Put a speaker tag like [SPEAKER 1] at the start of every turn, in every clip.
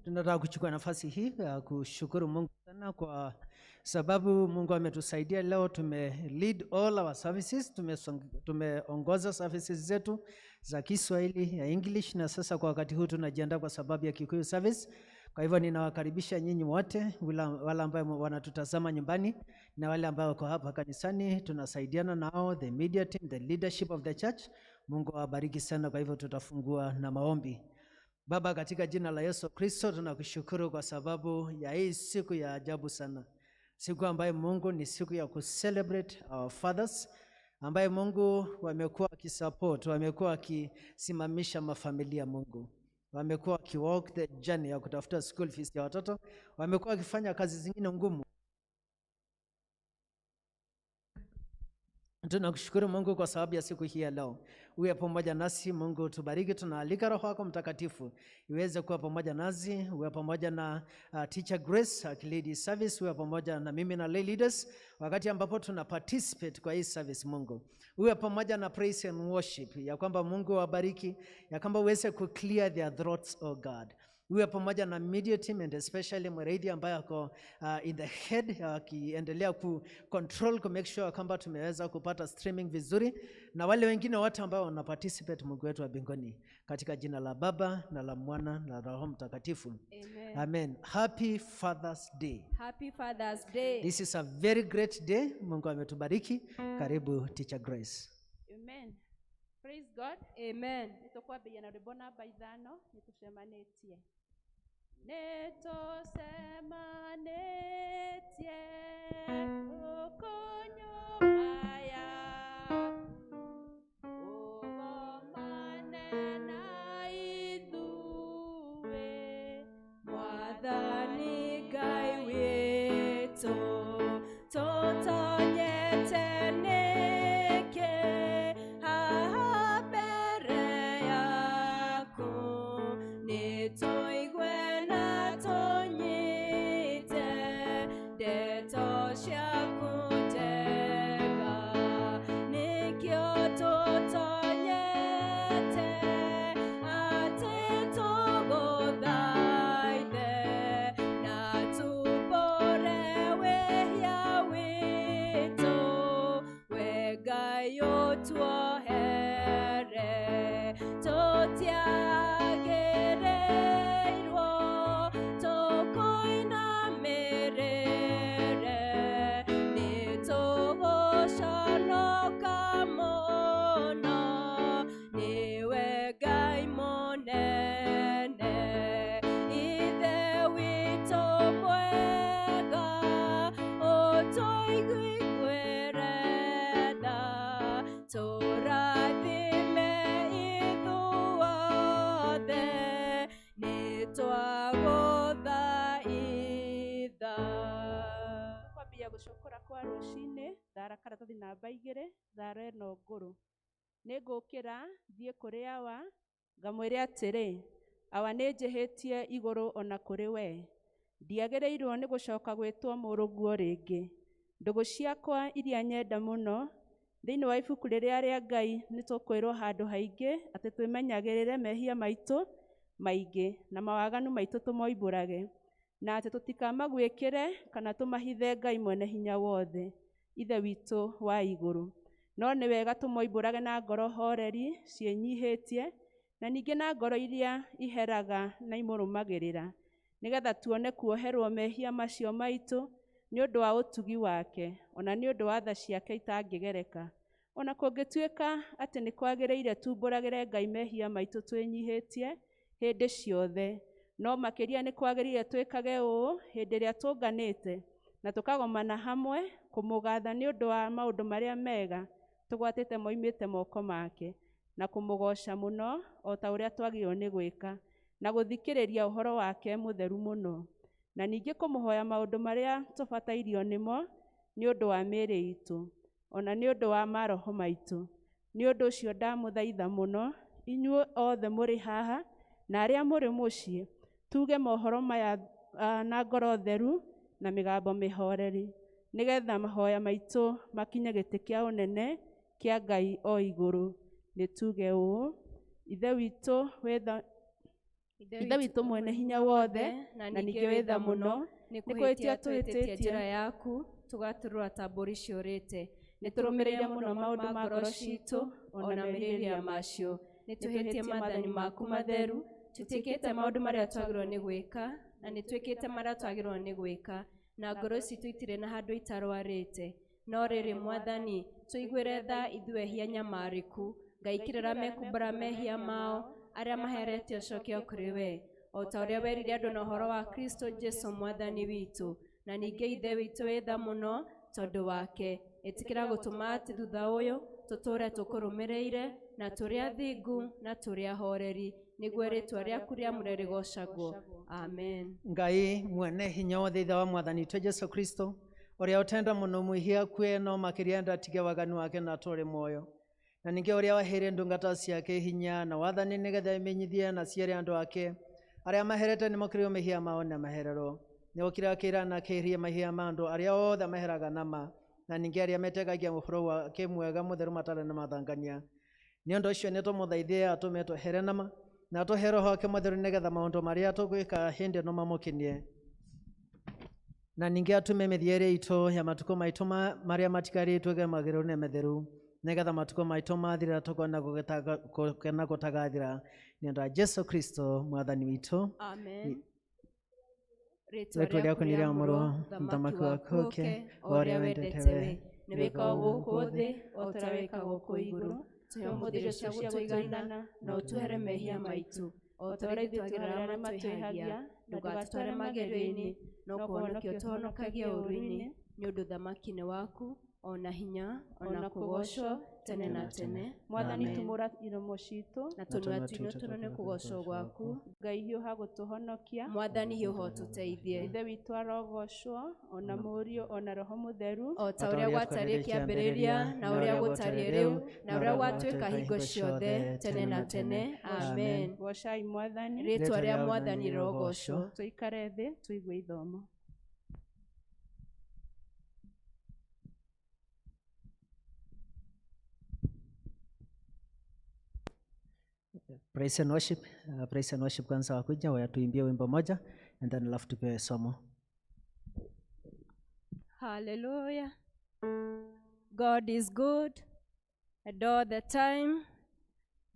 [SPEAKER 1] Tunataka kuchukua nafasi hii ya kushukuru Mungu sana kwa sababu Mungu ametusaidia leo. Tume lead all our services, tumeongoza services zetu za Kiswahili, ya English, na sasa kwa wakati huu tunajiandaa kwa sababu ya Kikuyu service. Kwa hivyo ninawakaribisha nyinyi wote, wale ambao wanatutazama nyumbani na wale ambao wako hapa kanisani, tunasaidiana nao, the media team, the leadership of the church. Mungu awabariki sana. Kwa hivyo tutafungua na maombi. Baba, katika jina la Yesu Kristo, tunakushukuru kwa sababu ya hii siku ya ajabu sana, siku ambayo, Mungu, ni siku ya kucelebrate our fathers, ambaye, Mungu, wamekuwa wakisupport, wamekuwa wakisimamisha mafamilia. Mungu, wamekuwa wakiwalk the journey ya kutafuta school fees ya watoto, wamekuwa wakifanya kazi zingine ngumu. Tunakushukuru, Mungu, kwa sababu ya siku hii ya leo. Uwe pamoja nasi, Mungu, tubariki. Tunaalika Roho wako Mtakatifu iweze kuwa pamoja nasi, uwe pamoja na Teacher Grace akilead service, uwe pamoja na mimi na lay leaders wakati ambapo tuna participate kwa hii service. Mungu, uwe pamoja na praise and worship, ya kwamba Mungu wabariki, ya kwamba uweze ku clear their throats, oh God. Uwe pamoja na media team and especially Mwereidi ambaye ako in the head, akiendelea ku control, ku make sure kwamba tumeweza kupata streaming vizuri, na wale wengine wote ambao wana participate. Mungu wetu wa mbinguni, katika jina la Baba na la Mwana na Roho Mtakatifu.
[SPEAKER 2] Amen.
[SPEAKER 1] Amen. Happy Father's Day.
[SPEAKER 2] Happy Father's Day.
[SPEAKER 1] This is a very great day. Mungu ametubariki. Karibu, Teacher Grace.
[SPEAKER 3] Amen. Praise God.
[SPEAKER 2] Amen.
[SPEAKER 3] Nĩ tũkwambĩrĩria na rwĩmbo namba 5, nĩ tũcemanĩtie. Nĩ tũcemanĩtie gũkũ nyũmba yaku, ũgomane na ithuĩ,
[SPEAKER 2] Mwathani Ngai witũ, tũtonyete nĩkĩ haha mbere yaku? Nĩ tũigue na tũnyite ndeto ciaku njega, nĩkĩo tũtonyete atĩ tũgũthaithe na tumbũre wĩhia witũ, we Ngai ũtuohere. Tũtiagĩrĩirwo tũkũinamĩrĩre, nĩ tũgũconoka mũno, nĩwe Ngai mũnene, Ithe witũ mwega, ũtũiguĩre tha, tũrathime ithuothe, nĩ twagũthaitha.
[SPEAKER 3] Kwambia gũcokora kwa rũcinĩ, thara karatathi namba 2, thara ĩno ngũrũ. Nĩ ngũkĩra thiĩ kũrĩ awa ngamwĩre atĩrĩ, "Awa, nĩ njĩhĩtie igũrũ ona kũrĩ we. Ndiagĩrĩirwo nĩ gũcoka gwĩtwo mũrũguo rĩngĩ." Ndũgũ ciakwa iria nyenda mũno, thĩinĩ wa ibuku rĩrĩa rĩa Ngai nĩ tũkwĩrwo handũ haingĩ atĩ twĩmenyagĩrĩre mehia maitũ maingĩ na mawaganu maitũ tũmoimbũrage, na atĩ tũtikamaguĩkĩre kana tũmahithe Ngai mwene hinya wothe, Ithe witũ wa igũrũ. No nĩ wega tũmoimbũrage na ngoro horeri ciĩnyihĩtie, na ningĩ na ngoro iria iheraga na imũrũmagĩrĩra, nĩgetha tuone kuoherwo mehia macio maitũ nĩ ũndũ wa ũtugi wake, ona nĩ ũndũ wa tha ciake itangĩgereka. Ona kũngĩtuĩka atĩ nĩ kwagĩrĩire tumbũragĩre Ngai mehia maitũ twĩnyihĩtie hĩndĩ ciothe, no makĩria nĩ kwagĩrĩire twĩkage ũũ hĩndĩ ĩrĩa tũnganĩte na tũkagomana hamwe kũmũgatha nĩ ũndũ wa maũndũ marĩa mega tũgwatĩte moimĩte moko make, na kũmũgoca mũno o ta ũrĩa twagĩrĩirwo nĩ gwĩka, na gũthikĩrĩria ũhoro wake mũtheru mũno, na ningĩ kũmũhoya maũndũ marĩa tũbatairio nĩmo nĩ ũndũ wa mĩĩrĩ itũ, ona nĩ ũndũ wa maroho maitũ. Nĩ ũndũ ũcio ndamũthaitha mũno inyuĩ othe mũrĩ haha na arĩa mũrĩ mũciĩ, tuge mohoro maya na ngoro theru na mĩgambo mĩhoreri, nĩgetha mahoya maitũ makinye gĩtĩ kĩa ũnene kĩa Ngai o igũrũ. Nĩ tuge ũũ: Ithe witũ wĩ. Ithe witũ mwene hinya wothe
[SPEAKER 2] na
[SPEAKER 3] na
[SPEAKER 2] ningĩ
[SPEAKER 3] ningĩ
[SPEAKER 2] wĩ
[SPEAKER 3] wĩ
[SPEAKER 2] tha
[SPEAKER 3] tha
[SPEAKER 2] mũno
[SPEAKER 3] mũno,
[SPEAKER 2] nĩ
[SPEAKER 3] nĩ
[SPEAKER 2] kũhĩtia
[SPEAKER 3] kũhĩtia
[SPEAKER 2] tũhĩtĩtie
[SPEAKER 3] tũhĩtĩtie
[SPEAKER 2] njĩra yaku tũgatũrũra ta mbũri ciũrĩte. Nĩ
[SPEAKER 3] nĩ
[SPEAKER 2] tũrũmĩrĩire
[SPEAKER 3] tũrũmĩrĩire
[SPEAKER 2] mũno
[SPEAKER 3] mũno
[SPEAKER 2] maũndũ
[SPEAKER 3] maũndũ
[SPEAKER 2] ma
[SPEAKER 3] ma
[SPEAKER 2] ngoro
[SPEAKER 3] ngoro
[SPEAKER 2] citũ
[SPEAKER 3] citũ
[SPEAKER 2] ona
[SPEAKER 3] ona
[SPEAKER 2] merirĩria
[SPEAKER 3] merirĩria
[SPEAKER 2] macio. Nĩ
[SPEAKER 3] nĩ
[SPEAKER 2] tũhĩtie
[SPEAKER 3] tũhĩtie
[SPEAKER 2] maathani
[SPEAKER 3] maathani
[SPEAKER 2] maku
[SPEAKER 3] maku
[SPEAKER 2] matheru,
[SPEAKER 3] matheru,
[SPEAKER 2] tũtiĩkĩte maũndũ marĩa twagĩrĩirwo nĩ gwĩka na nĩ twĩkĩte marĩa twagĩrĩirwo nĩ gwĩka, na ngoro citũ itirĩ na handũ itarwarĩte. No rĩrĩ Mwathani, tũiguĩre tha ithuĩ ehia nyamarĩku. Ngai kĩrĩra mekumbũra mehia mao, arĩa maherete ũcoke kũrĩ we, o ta ũrĩa werire andũ na ũhoro wa Kristo Jesu Mwathani witũ. Na ningĩ Ithe witũ wĩ tha mũno tondũ wake, ĩtĩkĩra gũtũma atĩ thutha ũyũ tũtũũre tũkũrũmĩrĩire na tũrĩ athingu na tũrĩ ahoreri, nĩguo rĩĩtwa rĩaku rĩamũre rĩgoocagwo. Amen.
[SPEAKER 1] Ngai mwene hinya wothe, Ithe wa Mwathani witũ Jesu Kristo, ũrĩa ũtenda mũno mwĩhia akue no makĩria enda atige waganu wake na atũũre muoyo, na ningĩ ũrĩa waheire ndungata ciake hinya na wathani nĩgetha imenyithie na ciĩre andũ ake arĩa maherete nĩmokĩrĩo mehia mao na mahererwo. Nĩokire akĩra na akĩeheria mehia ma andũ arĩa othe maheraga nama, na ningĩ arĩa metekagia ũhoro wake mwega mũtheru matarĩ na mathangania. Nĩ ũndũ ũcio nĩtũmũthaithie atũme twehere nama na atũhe Roho wake mũtheru nĩgetha maũndũ marĩa tũgwĩka hĩndĩ ĩno mamũkenie, na ningĩ atũme mĩthiĩre itũ ya matukũ maitũ marĩa matigarĩtwo ĩge magĩrĩru na metheru, nĩgetha matukũ maitũ mathira tũkona gũkena gũtagathira, nĩ ũndũ wa Jesu Kristo Mwathani witũ.
[SPEAKER 2] Amen.
[SPEAKER 1] Rĩĩtwa rĩaku nĩ rĩamũrwo, ũthamaki waku ũũke, o ũrĩa wendete we
[SPEAKER 2] nĩ wĩkagwo gũkũ thĩ o ta wĩkagwo kũu igũrũ. Tũhe ũmũthĩ irio cia gũtũigana, na ũtũhere mehia maitũ o ta ũrĩa ithuĩ twagĩrĩra arĩa matwĩhagia, ndũgatũtware magerio-inĩ, no kũhonokia ũtũhonokagie ũũru-inĩ, nĩ ũndũ ũthamaki nĩ waku, o na hinya, o na kũgoocwo tene na tene.
[SPEAKER 3] Mwathani
[SPEAKER 2] Amen.
[SPEAKER 3] tumũra iromo citũ,
[SPEAKER 2] Na tũnua twitũ tũnone kũgoocwo gwaku.
[SPEAKER 3] Ngai hiũha gũtũhonokia.
[SPEAKER 2] Mwathani hiũha ũtũteithie.
[SPEAKER 3] Ithe witũ arogocwo, ona Mũriũ ona Roho Mũtheru,
[SPEAKER 2] o ta ũrĩa gwatariĩ kĩambĩrĩria, na ũrĩa gũtariĩ rĩu, na ũrĩa gwatuĩka hingo ciothe, tene na tene. Amen.
[SPEAKER 3] Gocai Mwathani.
[SPEAKER 2] Rĩĩtwa rĩa Mwathani rĩrogocwo.
[SPEAKER 3] Tũikare thĩ tũigue ithomo.
[SPEAKER 1] Praise and worship. Praise and worship kwanza wakuja watuimbie wimbo moja and then alafu tupewe somo.
[SPEAKER 2] Hallelujah. God is good and all the time.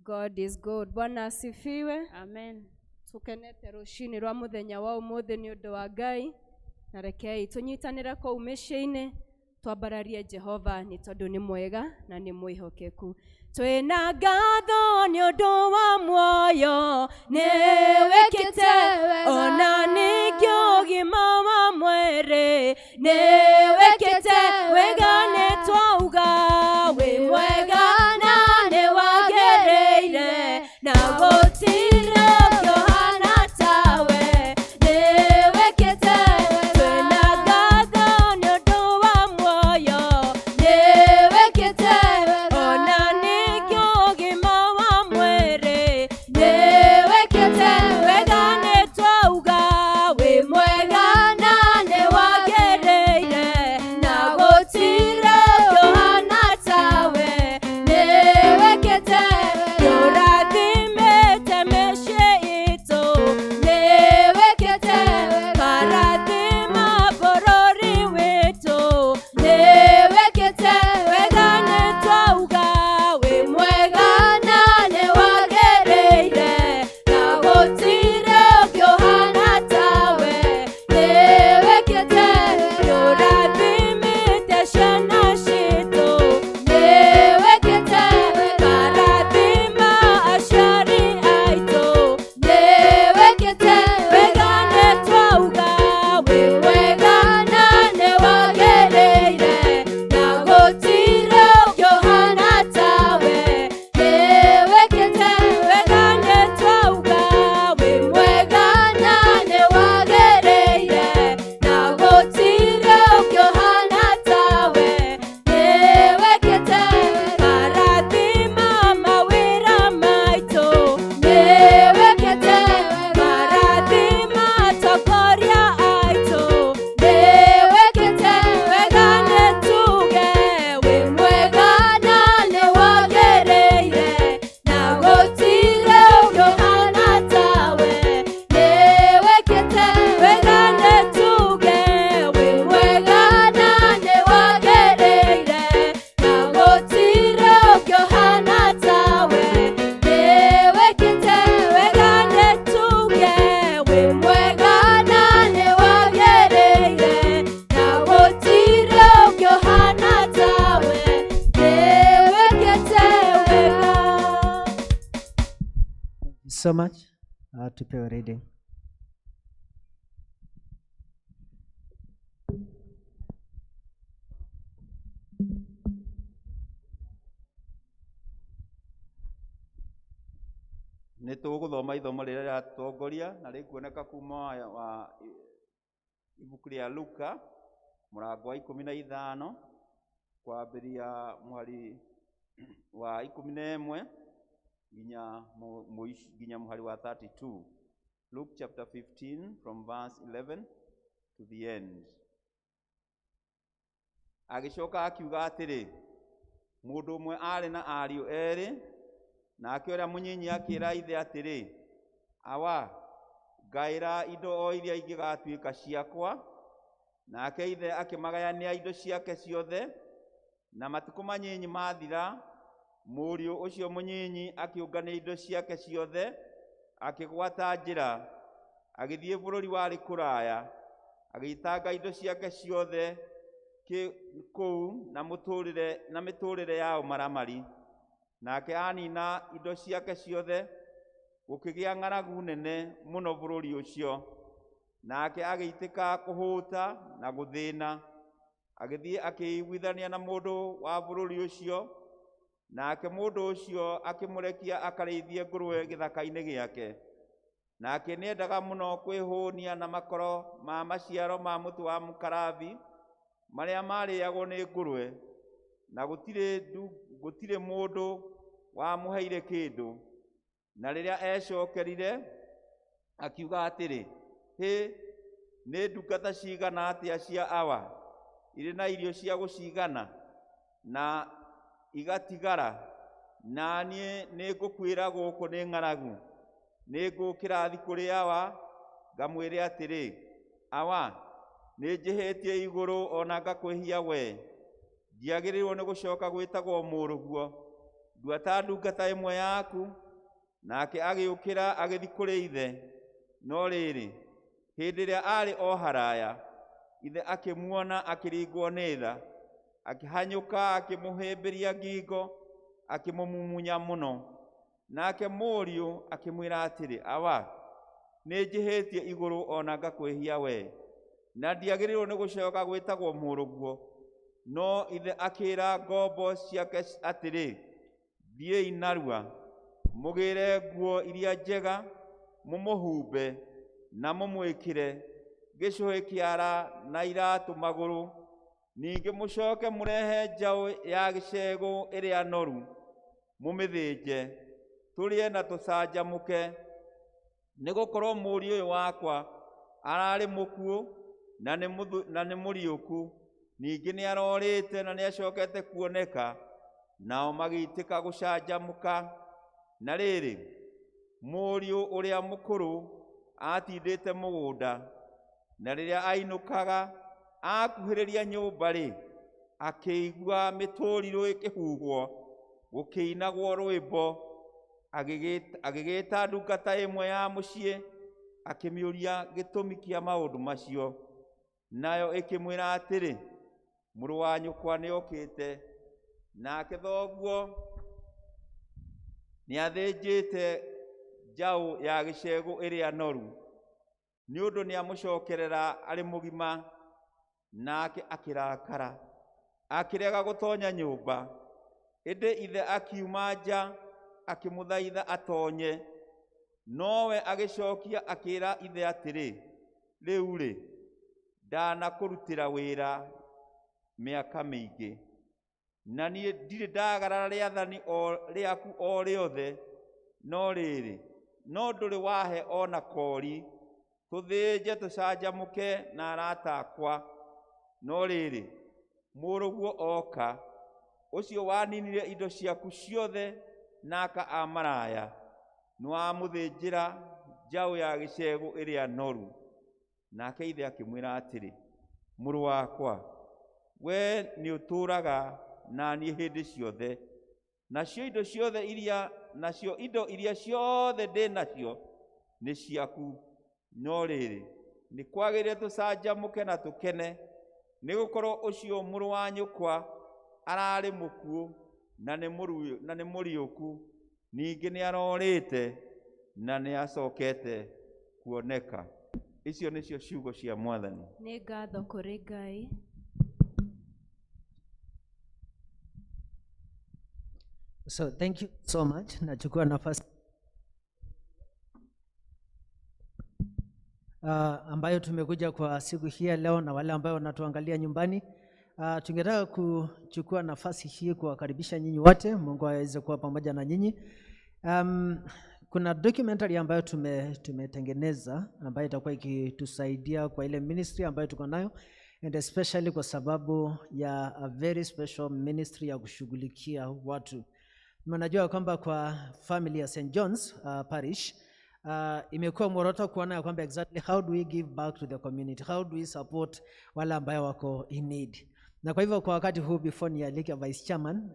[SPEAKER 2] God is good. Bwana asifiwe.
[SPEAKER 3] Amen.
[SPEAKER 2] Tukenete rũcinĩ rwa mũthenya wa ũmũthĩ nĩ ũndũ wa Ngai, na rekei tũnyitanĩre kũu mĩciĩ-inĩ twambararie Jehova nĩ tondũ nĩ mwega na nĩ mwĩhokeku. Twĩna ngatho nĩ ũndũ wa muoyo nĩ wĩkĩte, ona ningĩ ũgima wa mwĩrĩ nĩ wĩkĩte wega, nĩ twauga wĩ mwega na nĩ wagĩrĩire, na gũtirĩ ũngĩũhana tawe nĩ wĩkĩte. Twĩna ngatho nĩ ũndũ wa muoyo nĩ wĩkĩte, ona ningĩ ũgima wa mwĩrĩ nĩ wĩkĩte wega, nĩ twauga wĩ mwega na nĩ wagĩrĩire, na
[SPEAKER 1] so much. Tupewe reading.
[SPEAKER 4] Nĩ tũgũthoma ithomo rĩrĩa rĩratongoria na rĩkuoneka kuma wa ibuku rĩa Luka mũrango wa 15 kwambĩrĩria mũhari wa 11 nginya mũhari wa 32. Luke chapter 15 from verse 11 to the end. Agĩcoka akiuga atĩrĩ, mũndũ ũmwe aarĩ na ariũ erĩ, nake ũrĩa mũnyinyi akĩĩra ithe atĩrĩ, awa, ngaĩra indo o iria ingĩgatuĩka ciakwa. Nake ithe akĩmagayania indo ciake ciothe, na matukũ manyinyi mathira, mũriũ ũcio mũnyinyi akĩũngania indo ciake ciothe, akĩgwata njĩra, agĩthiĩ bũrũri warĩ kũraya, agĩitanga indo ciake ciothe kũu na mĩtũrĩre ya ũmaramari. Nake anina indo ciake ciothe, gũkĩgĩa ng'aragu nene mũno bũrũri ũcio. Nake agĩitĩka kũhũta na gũthĩna, agĩthiĩ akĩiguithania na mũndũ wa bũrũri ũcio. Nake mũndũ ũcio akĩmũrekia akarĩithie ngũrwe gĩthaka-inĩ gĩake. Nake nĩendaga mũno kwĩhũnia na makoro ma maciaro ma mũtĩ wa mũkarabi marĩa marĩagwo nĩ ngũrwe, na gũtirĩ mũndũ wamũheire kĩndũ. Na rĩrĩa ecokerire akiuga atĩrĩ, hĩ, nĩ ndungata cigana atĩa cia awa irĩ na irio cia gũcigana na igatigara, na niĩ nĩngũkuĩra gũkũ nĩ ng'aragu. Nĩngũkĩra thiĩ kũrĩ awa ngamwĩre atĩrĩ, awa, nĩnjĩhĩtie igũrũ ona ngakwĩhia we, ndiagĩrĩirwo nĩ gũcoka gwĩtagwo mũrũguo, ndua ta ndungata ĩmwe yaku. Nake agĩũkĩra agĩthiĩ kũrĩ ithe. No rĩrĩ, hĩndĩ ĩrĩa aarĩ o haraya, ithe akĩmuona akĩringwo nĩ tha, akĩhanyũka akĩmũhĩmbĩria ngingo, akĩmũmumunya mũno. Nake mũriũ akĩmwĩra atĩrĩ, awa, nĩnjĩhĩtie igũrũ ona ngakwĩhia we, na ndiagĩrĩirwo nĩ gũcoka gwĩtagwo mũrũguo. No ithe akĩĩra ngombo ciake atĩrĩ, thiĩi narua mũgĩre nguo iria njega, mũmũhumbe na mũmwĩkĩre gĩcũhĩ kĩara na iratũ magũrũ. Ningĩ mũcoke mũrehe njaũ ya gĩcegũ ĩrĩa noru, mũmĩthĩnje, tũrĩe na tũcanjamũke. Nĩgũkorwo mũriũ ũyũ wakwa ararĩ mũkuũ na nĩ mũriũku, ningĩ nĩarorĩte na nĩacokete kuoneka. Nao magĩitĩka gũcanjamũka. Na rĩrĩ, mũriũ ũrĩa mũkũrũ atindĩte mũgũnda, na rĩrĩa ainũkaga akuhĩrĩria nyũmba-rĩ, akĩigua mĩtũrirũ ĩkĩhuhwo, gũkĩinagwo rwĩmbo. Agĩgĩta ndungata ĩmwe ya mũciĩ, akĩmĩũria gĩtũmi kĩa maũndũ macio. Nayo ĩkĩmwĩra atĩrĩ, mũrũ wa nyũkwa nĩokĩte, nake thoguo nĩathĩnjĩte njaũ ya gĩcegũ ĩrĩa noru, nĩ ũndũ nĩamũcokerera arĩ mũgima. Nake akĩrakara, akĩrega gũtonya nyũmba. Ĩndĩ ithe akiuma nja akĩmũthaitha atonye. Nowe agĩcokia akĩĩra ithe atĩrĩ, rĩu-rĩ, ndanakũrutĩra wĩra mĩaka mĩingĩ, na niĩ ndirĩ ndagarara rĩathani rĩaku o rĩothe, no rĩrĩ, no ndũrĩ wahe ona kori tũthĩnje tũcanjamũke na arata akwa. No rĩrĩ, mũrũguo oka, ũcio waninire indo ciaku ciothe na aka a maraya, nĩwamũthĩnjĩra njaũ ya gĩcegũ ĩrĩa noru. Nake ithe akĩmwĩra atĩrĩ, mũrũ wakwa, we nĩũtũũraga na niĩ hĩndĩ ciothe, nacio indo ciothe iria nacio indo iria ciothe ndĩ nacio nĩ ciaku. No rĩrĩ, nĩ kwagĩrĩire tũcanjamũke na tũkene, nĩgũkorwo ũcio mũrũ wa nyũkwa ararĩ mũkuũ na nĩ mũriũku, ningĩ nĩarorĩte na nĩ acokete kuoneka. Icio nĩcio ciugo cia Mwathani.
[SPEAKER 2] Nĩ ngatho kũrĩ Ngai.
[SPEAKER 1] So thank you so much. Nachukua nafasi ambayo tumekuja kwa siku hii ya leo na wale ambao wanatuangalia nyumbani. Tungetaka kuchukua nafasi hii kuwakaribisha nyinyi wote. Mungu aweze kuwa pamoja na nyinyi. Kuna documentary ambayo tumetengeneza ambayo itakuwa ikitusaidia kwa ile ministry ambayo tuko nayo, and especially kwa sababu ya a very special ministry ya kushughulikia watu. Mnajua kwamba kwa family ya St. John's Parish imekuwa mworoto kuona ya kwamba exactly how do we give back to the community, how do we support wale ambayo wako in need. Na kwa hivyo kwa wakati huu, before nialike vice chairman,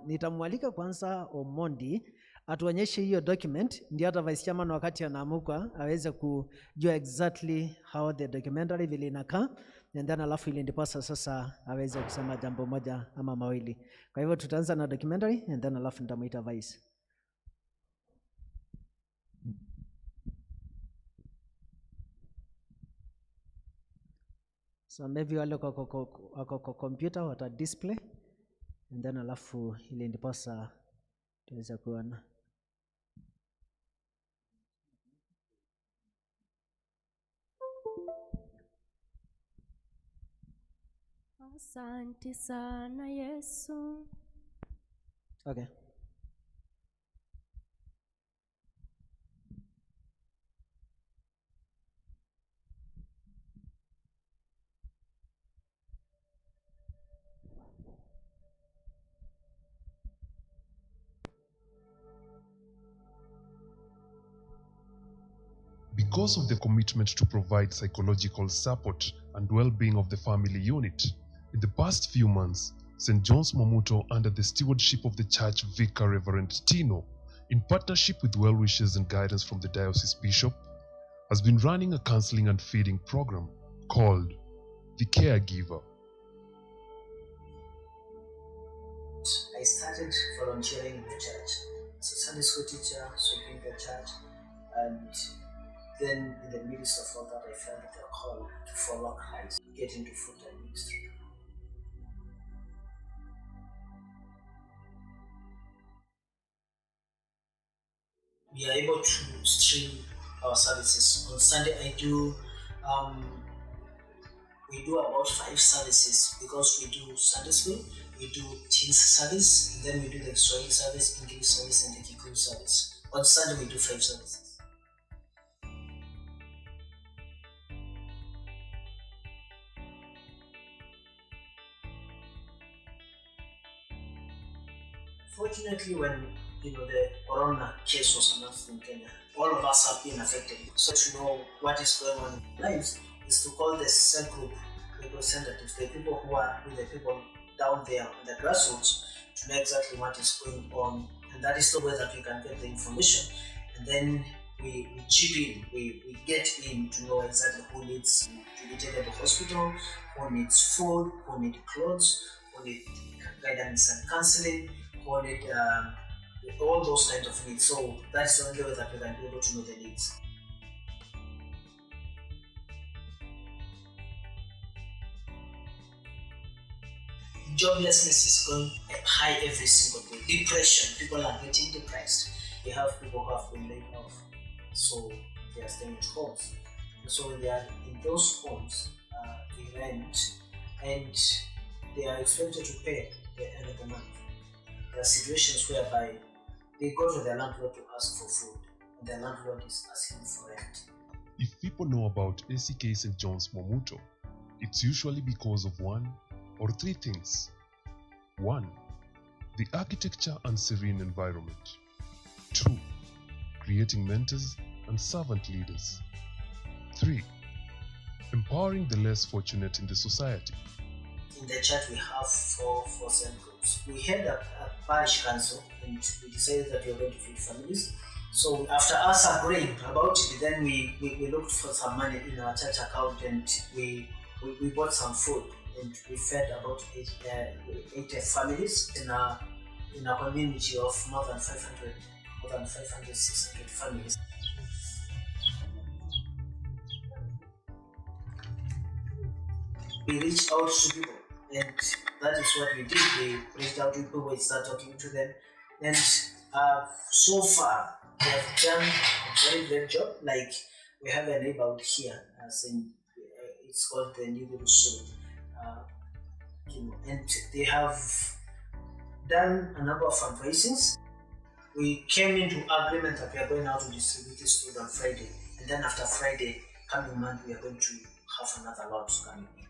[SPEAKER 1] nitamwalika kwanza Omondi atuonyeshe hiyo document, ndio hata vice chairman wakati anaamuka aweze kujua exactly how the documentary vile inakaa, and then alafu ili ndiposa sasa aweze kusema jambo moja ama mawili. Kwa hivyo tutaanza na documentary and then alafu nitamuita vice. So maybe wale wako kwa computer wata display and then alafu ili ndiposa tuweze kuona.
[SPEAKER 2] Asante sana Yesu.
[SPEAKER 1] Okay.
[SPEAKER 5] Because of the commitment to provide psychological support and well-being of the family unit, in the past few months, St. John's Mwamuto, under the stewardship of the church vicar Reverend Tino, in partnership with well-wishers and guidance from the diocese bishop, has been running a counseling and feeding program called The Caregiver.
[SPEAKER 6] I started volunteering in the church as a Sunday school teacher, sweeping the church, and then in the midst of all that, I felt the call to follow Christ, get into full-time ministry. We are able to stream our services. On Sunday, we do about 5 services, because we do Sunday school, we do teens service, and then we do the Swahili service, English service, and the Kikuyu service. On Sunday, we do 5 services. Fortunately, when the corona case was announced in Kenya, all of us have been affected. So to know what is going on in lives is to call the cell group representatives, the people who are with the people down there on the grassroots, to know exactly what is going on. And that is the way that we can get the information. And then we chip in, we get in to know exactly who needs to be taken to hospital, who needs food, who needs clothes, who needs guidance and counseling, who need all those kinds of needs. So that's the only way that we can be able to know the needs. Joblessness is going high every single day. Depression, people are getting depressed. We have people who have been laid off, so they are staying at homes. And so when they are in those homes, they rent, and they are expected to pay at the end of the month. There are situations whereby they go to their landlord to ask for food, and the landlord is asking for rent.
[SPEAKER 5] If people know about ACK St. John's Mwamuto, it's usually because of one or three things. 1. The architecture and serene environment. 2. Creating mentors and servant leaders. 3. Empowering the less fortunate in the society.
[SPEAKER 6] In the church, we have four cell groups. We had a parish council, and we decided that we are going to feed families. So after us agreeing about it, then we looked for some money in our church account, and we bought some food, and we fed about 80 families in a community of more than 500, 600 families. We reach out to people, and that is what we did. We reached out to people, we started talking to them, and so far they have done a very great job. Like we have a neighbor out here, as in, it's called the New Soul, and they have done a number of fundraisings. We came into agreement that we are going out to distribute this food on Friday, and then after Friday, coming month, we are going to have another lot coming in.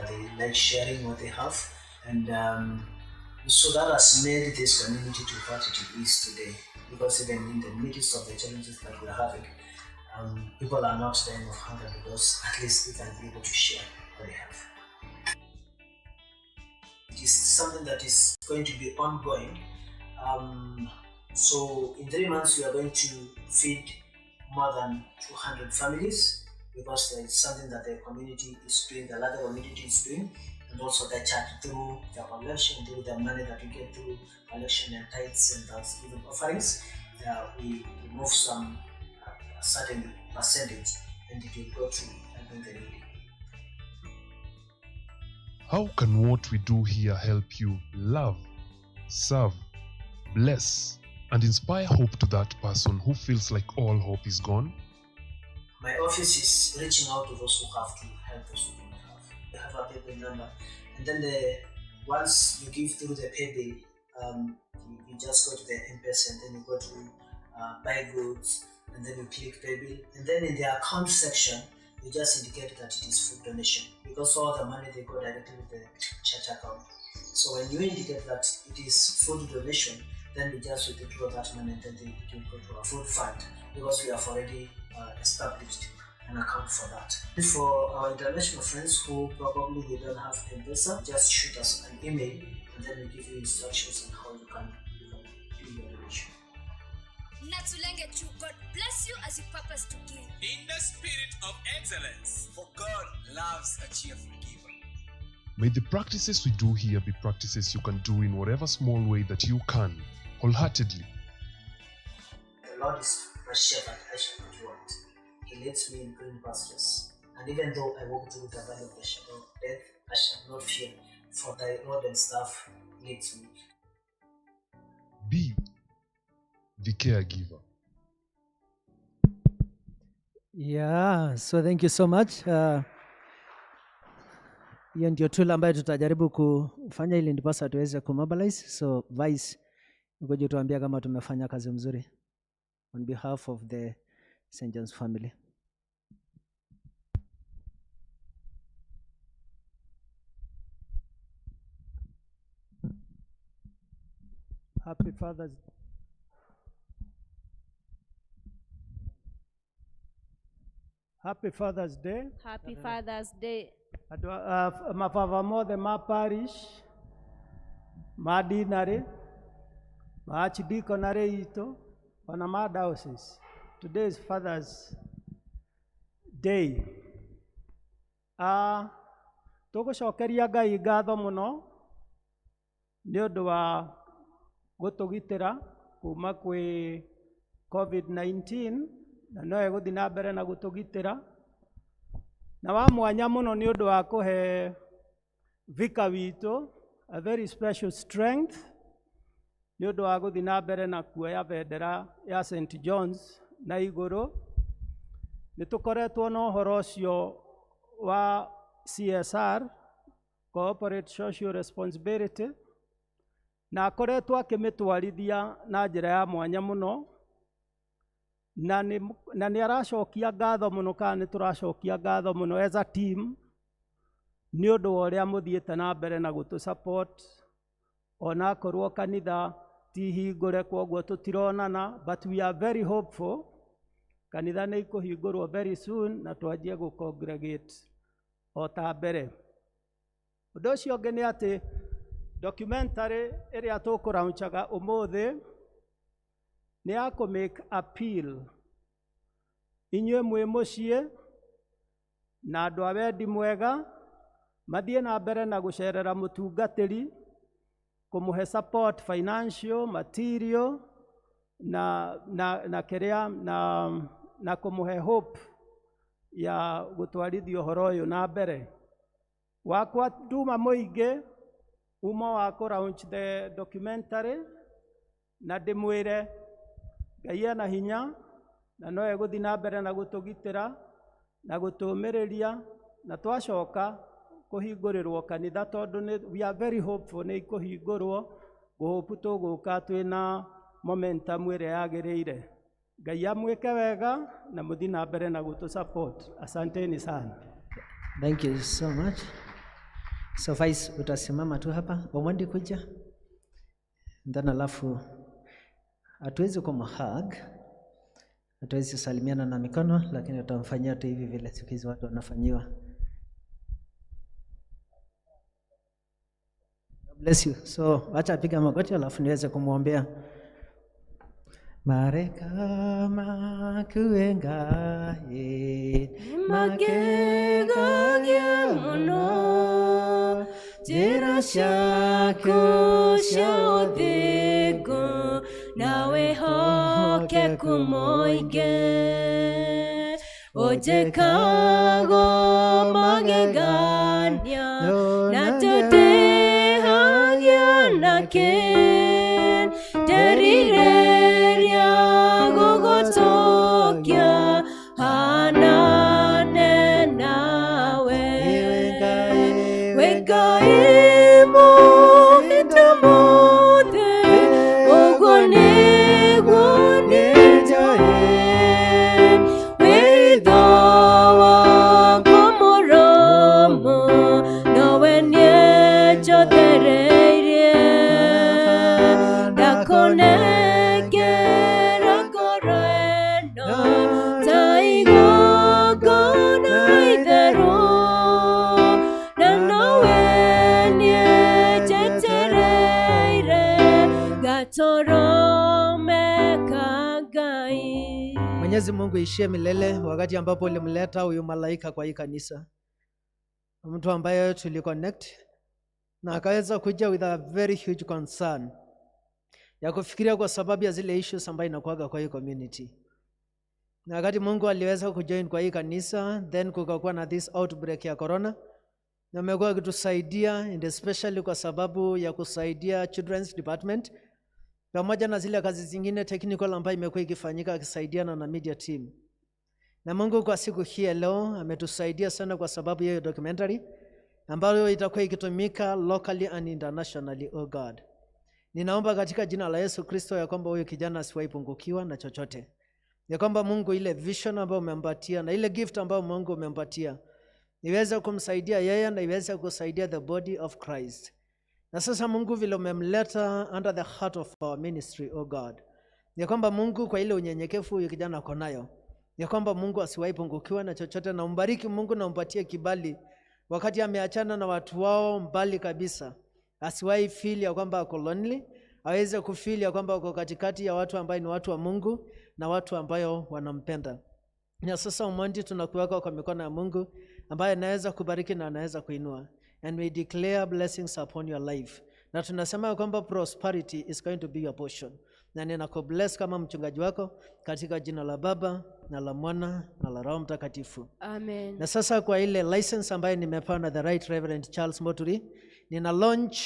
[SPEAKER 6] They like sharing what they have, and so that has made this community to what it is today. Because even in the midst of the challenges that we are having, people are not dying of hunger because at least they can be able to share what they have. It is something that is going to be ongoing. So in 3 months, we are going to feed more than 200 families, because there is something that the community is doing, the larger community is doing, and also the church through the collection, through the money that we get through collection and tithes and thanksgiving offerings, we remove some a certain percentage, and it will go to helping the needy.
[SPEAKER 5] How can what we do here help you love, serve, bless, and inspire hope to that person who feels like all hope is gone?
[SPEAKER 6] My office is reaching out to those who have to help those who do not have. They have a paybill number, and then once you give through the paybill, you just go to the M-Pesa, and then you go to buy goods, and then you click paybill, and then in the account section, you just indicate that it is food donation, because all the money, they go directly to the church account. So when you indicate that it is food donation, then we just withdraw that money, and then it will go to our food fund, because we have already established an account for that. For our international friends who probably they don't have M-Pesa, just shoot us an email, and then we give you instructions on how you can do your donation.
[SPEAKER 7] God bless you as you purpose to give.
[SPEAKER 8] In the spirit of excellence,
[SPEAKER 9] for God loves a cheerful giver.
[SPEAKER 5] May the practices we do here be practices you can do in whatever small way that you can, wholeheartedly.
[SPEAKER 6] The Lord is my shepherd, I shall not want. He leads me in green pastures. And even though I walk through the valley of the shadow of death, I shall not fear, for thy rod and staff leads me.
[SPEAKER 5] Be the caregiver.
[SPEAKER 1] Yeah, so thank you so much. Hiyo ndio tool ambayo tutajaribu kufanya ili ndiposa tuweze kumobilize. So Vice, ngoja tuambie kama tumefanya kazi mzuri on behalf of the St. John's family.
[SPEAKER 10] Happy Father's Happy Father's Day.
[SPEAKER 2] Happy Father's Day.
[SPEAKER 10] Mababa mothe ma parish, ma deanery, ma archdeaconry itũ, ona ma diocese. Today is Father's Day. Tũgũcokeria Ngai ngatho mũno nĩ ũndũ wa gũtũgitĩra kuma kwĩ COVID-19, na no egũthiĩ na mbere na gũtũgitĩra. Na wa mwanya mũno nĩ ũndũ wa kũhe vika witũ a very special strength nĩ ũndũ wa gũthiĩ na mbere na kuoya bendera ya St. John's na igũrũ. Nĩ tũkoretwo na ũhoro ũcio wa CSR, Corporate Social Responsibility, na akoretwo akĩmĩtwarithia na njĩra ya mwanya mũno, na nĩ aracokia ngatho mũno, kana nĩ tũracokia ngatho mũno as a team nĩ ũndũ wa ũrĩa mũthiĩte na mbere na gũtũ support, ona akorwo kanitha ti hingũre kwoguo tũtironana, but we are very hopeful kanitha nĩ ikũhingũrwo very soon na twanjie gũ congregate o ta mbere. Ũndũ ũcio ũngĩ nĩ atĩ documentary ĩrĩa tũkũraunchaga ũmũthĩ nĩ ya kũ make appeal inyuĩ mwĩ mũciĩ na andũ a wendi mwega mathiĩ na mbere na gũcerera mũtungatĩri, kũmũhe support financial, material, na kĩrĩa na kũmũhe hope ya gũtwarithia ũhoro ũyũ na mbere. Wakwa nduma mũingĩ uma wa kũ launch the documentary na ndĩmwĩre Ngai ena hinya na no egũthiĩ na mbere na gũtũgitĩra na gũtũũmĩrĩria na twacoka kũhingũrĩrwo kanitha tondũ we are very hopeful nĩ ikũhingũrwo ngũhope tũgũka twĩna momentum ĩrĩa yagĩrĩire. Ngai amwĩke wega na mũthiĩ na mbere na gũtũ support. Asanteni sana.
[SPEAKER 1] Thank you so much. So Vice, utasimama tu hapa, Omondi kuja. Then alafu hatuwezi kumhug, hatuwezi salimiana na mikono, lakini utamfanyia tu hivi vile siku hizi watu wanafanyiwa. God bless you. So acha apiga magoti alafu niweze kumwombea. Mareka makuengaye
[SPEAKER 2] magegagia muno njĩra ciaku cia ũthingu na wĩhokeku mũingĩ ũnjĩkago magegania na tũtĩhagia nakĩ nderirĩria gũgũtũkia hanane nawe wĩ Ngai mũhĩta mothe ũguo nĩguo nĩnjũĩ wĩtho waku mũrũmu nowe nĩnjothereirie ndakũnengera ngoro ĩno ta igongona itheru na nowe nĩnjetereire gatũrũme ka Ngai.
[SPEAKER 1] Mwenyezi Mungu ishie milele wakati ambapo ulimleta huyu malaika kwa hii kanisa, mtu ambaye tuliconnect na akaweza kuja with a very huge concern ya kufikiria kwa sababu ya zile issues ambayo inakuwaga kwa hii community. Na wakati Mungu aliweza kujoin kwa hii kanisa, then kukakuwa na this outbreak ya corona, na amekuwa akitusaidia and especially kwa sababu ya kusaidia children's department pamoja na zile kazi zingine technical ambayo imekuwa ikifanyika akisaidiana na media team. Na Mungu kwa siku hii ya leo ametusaidia sana kwa sababu ya hiyo documentary ambayo itakuwa ikitumika locally and internationally, oh God. Ninaomba katika jina la Yesu Kristo ya kwamba huyu kijana asiwahi pungukiwa na chochote. Ya kwamba Mungu ile vision ambayo umempatia na ile gift ambayo Mungu umempatia iweze kumsaidia yeye na iweze kusaidia the body of Christ. Na sasa Mungu vile umemleta under the heart of our ministry, oh God. Ya kwamba Mungu kwa ile unyenyekevu huyu kijana ako nayo, ya kwamba Mungu asiwahi pungukiwa na chochote, na umbariki Mungu na umpatie kibali wakati ameachana na watu wao mbali kabisa, asiwahi feel ya kwamba ako lonely, aweze kufeel ya kwamba uko katikati ya watu ambaye ni watu wa Mungu na watu ambayo wanampenda. Na sasa Omondi, tunakuweka kwa mikono ya Mungu ambaye anaweza kubariki na anaweza kuinua. And we declare blessings upon your life. Na tunasema ya kwamba prosperity is going to be your portion. Na ninakubless kama mchungaji wako katika jina la Baba na la Mwana na la Roho Mtakatifu.
[SPEAKER 2] Amen.
[SPEAKER 1] Na sasa kwa ile license ambayo nimepewa na the Right Reverend Charles Moturi, nina launch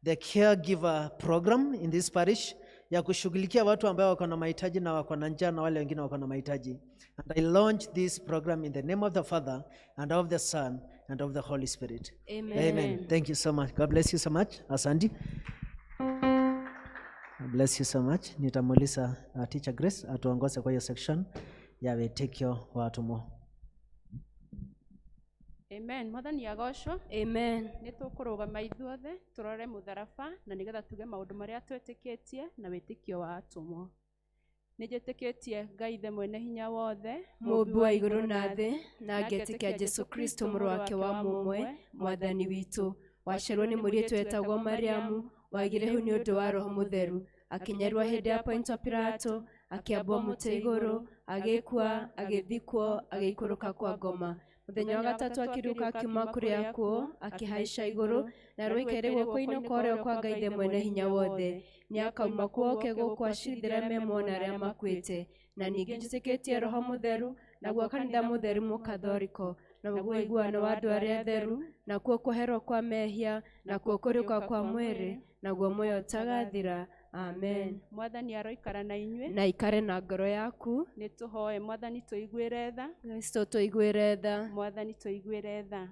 [SPEAKER 1] the caregiver program in this parish ya kushughulikia watu ambao wako na mahitaji na wako na njaa na wale wengine wako na mahitaji. And I launch this program in the name of the Father and of the Son and of the Holy Spirit.
[SPEAKER 2] Amen.
[SPEAKER 1] Amen. Thank you so much. God bless you so much. Asante. God bless you so much. Nitamuuliza Teacher Grace atuongoze kwa hiyo section ya wĩtĩkio wa atũmwo.
[SPEAKER 3] Amen. Mwathani agocwo.
[SPEAKER 2] Amen.
[SPEAKER 3] Nĩ tũkũrũgama ithuothe tũrore mũtharaba na nĩgetha tuge maũndũ marĩa twĩtĩkĩtie na wĩtĩkio wa atũmwo. Nĩ njĩtĩkĩtie Ngai Ithe mwene hinya wothe,
[SPEAKER 2] Mũũmbi wa igũrũ na thĩ, na ngetĩkia Jesũ Kristo mũrũ wake wa mũmwe, Mwathani witũ, waciarwo nĩ mũirĩtu wetagwo Mariamu, wagire hu nĩ ũndũ wa Roho Mũtheru, akĩnyarwo hĩndĩ ya Pontio Pilato, akĩambwo mũtĩ igũrũ, agĩkua, agĩthikwo, agĩikũrũka kwa ngoma. Mũthenya wa gatatũ akĩriũka akiuma kũrĩ akuũ, akĩhaica igũrũ, na rũikaire guoko-inĩ kwa ũrĩo kwa Ngai Ithe mwene hinya wothe. Nĩakauma kuo oke gũkũ acirithĩre me muoyo na arĩa makuĩte. Na ningĩ njĩtĩkĩtie Roho Mũtheru, naguo kanitha mũtheru mũkathoriko, naguo ũiguano wa andũ arĩa atheru, nakuo kũherwo kwa mehia, nakuo kũriũka kwa mwĩrĩ, naguo muoyo ũtagathira. Amen.
[SPEAKER 3] Mwathani aroikara na inyuĩ.
[SPEAKER 2] Na ikare na ngoro yaku.
[SPEAKER 3] Nĩ tũhoe Mwathani tũiguĩre tha.
[SPEAKER 2] Kristo tũiguĩre tha.
[SPEAKER 3] Mwathani tũiguĩre tha.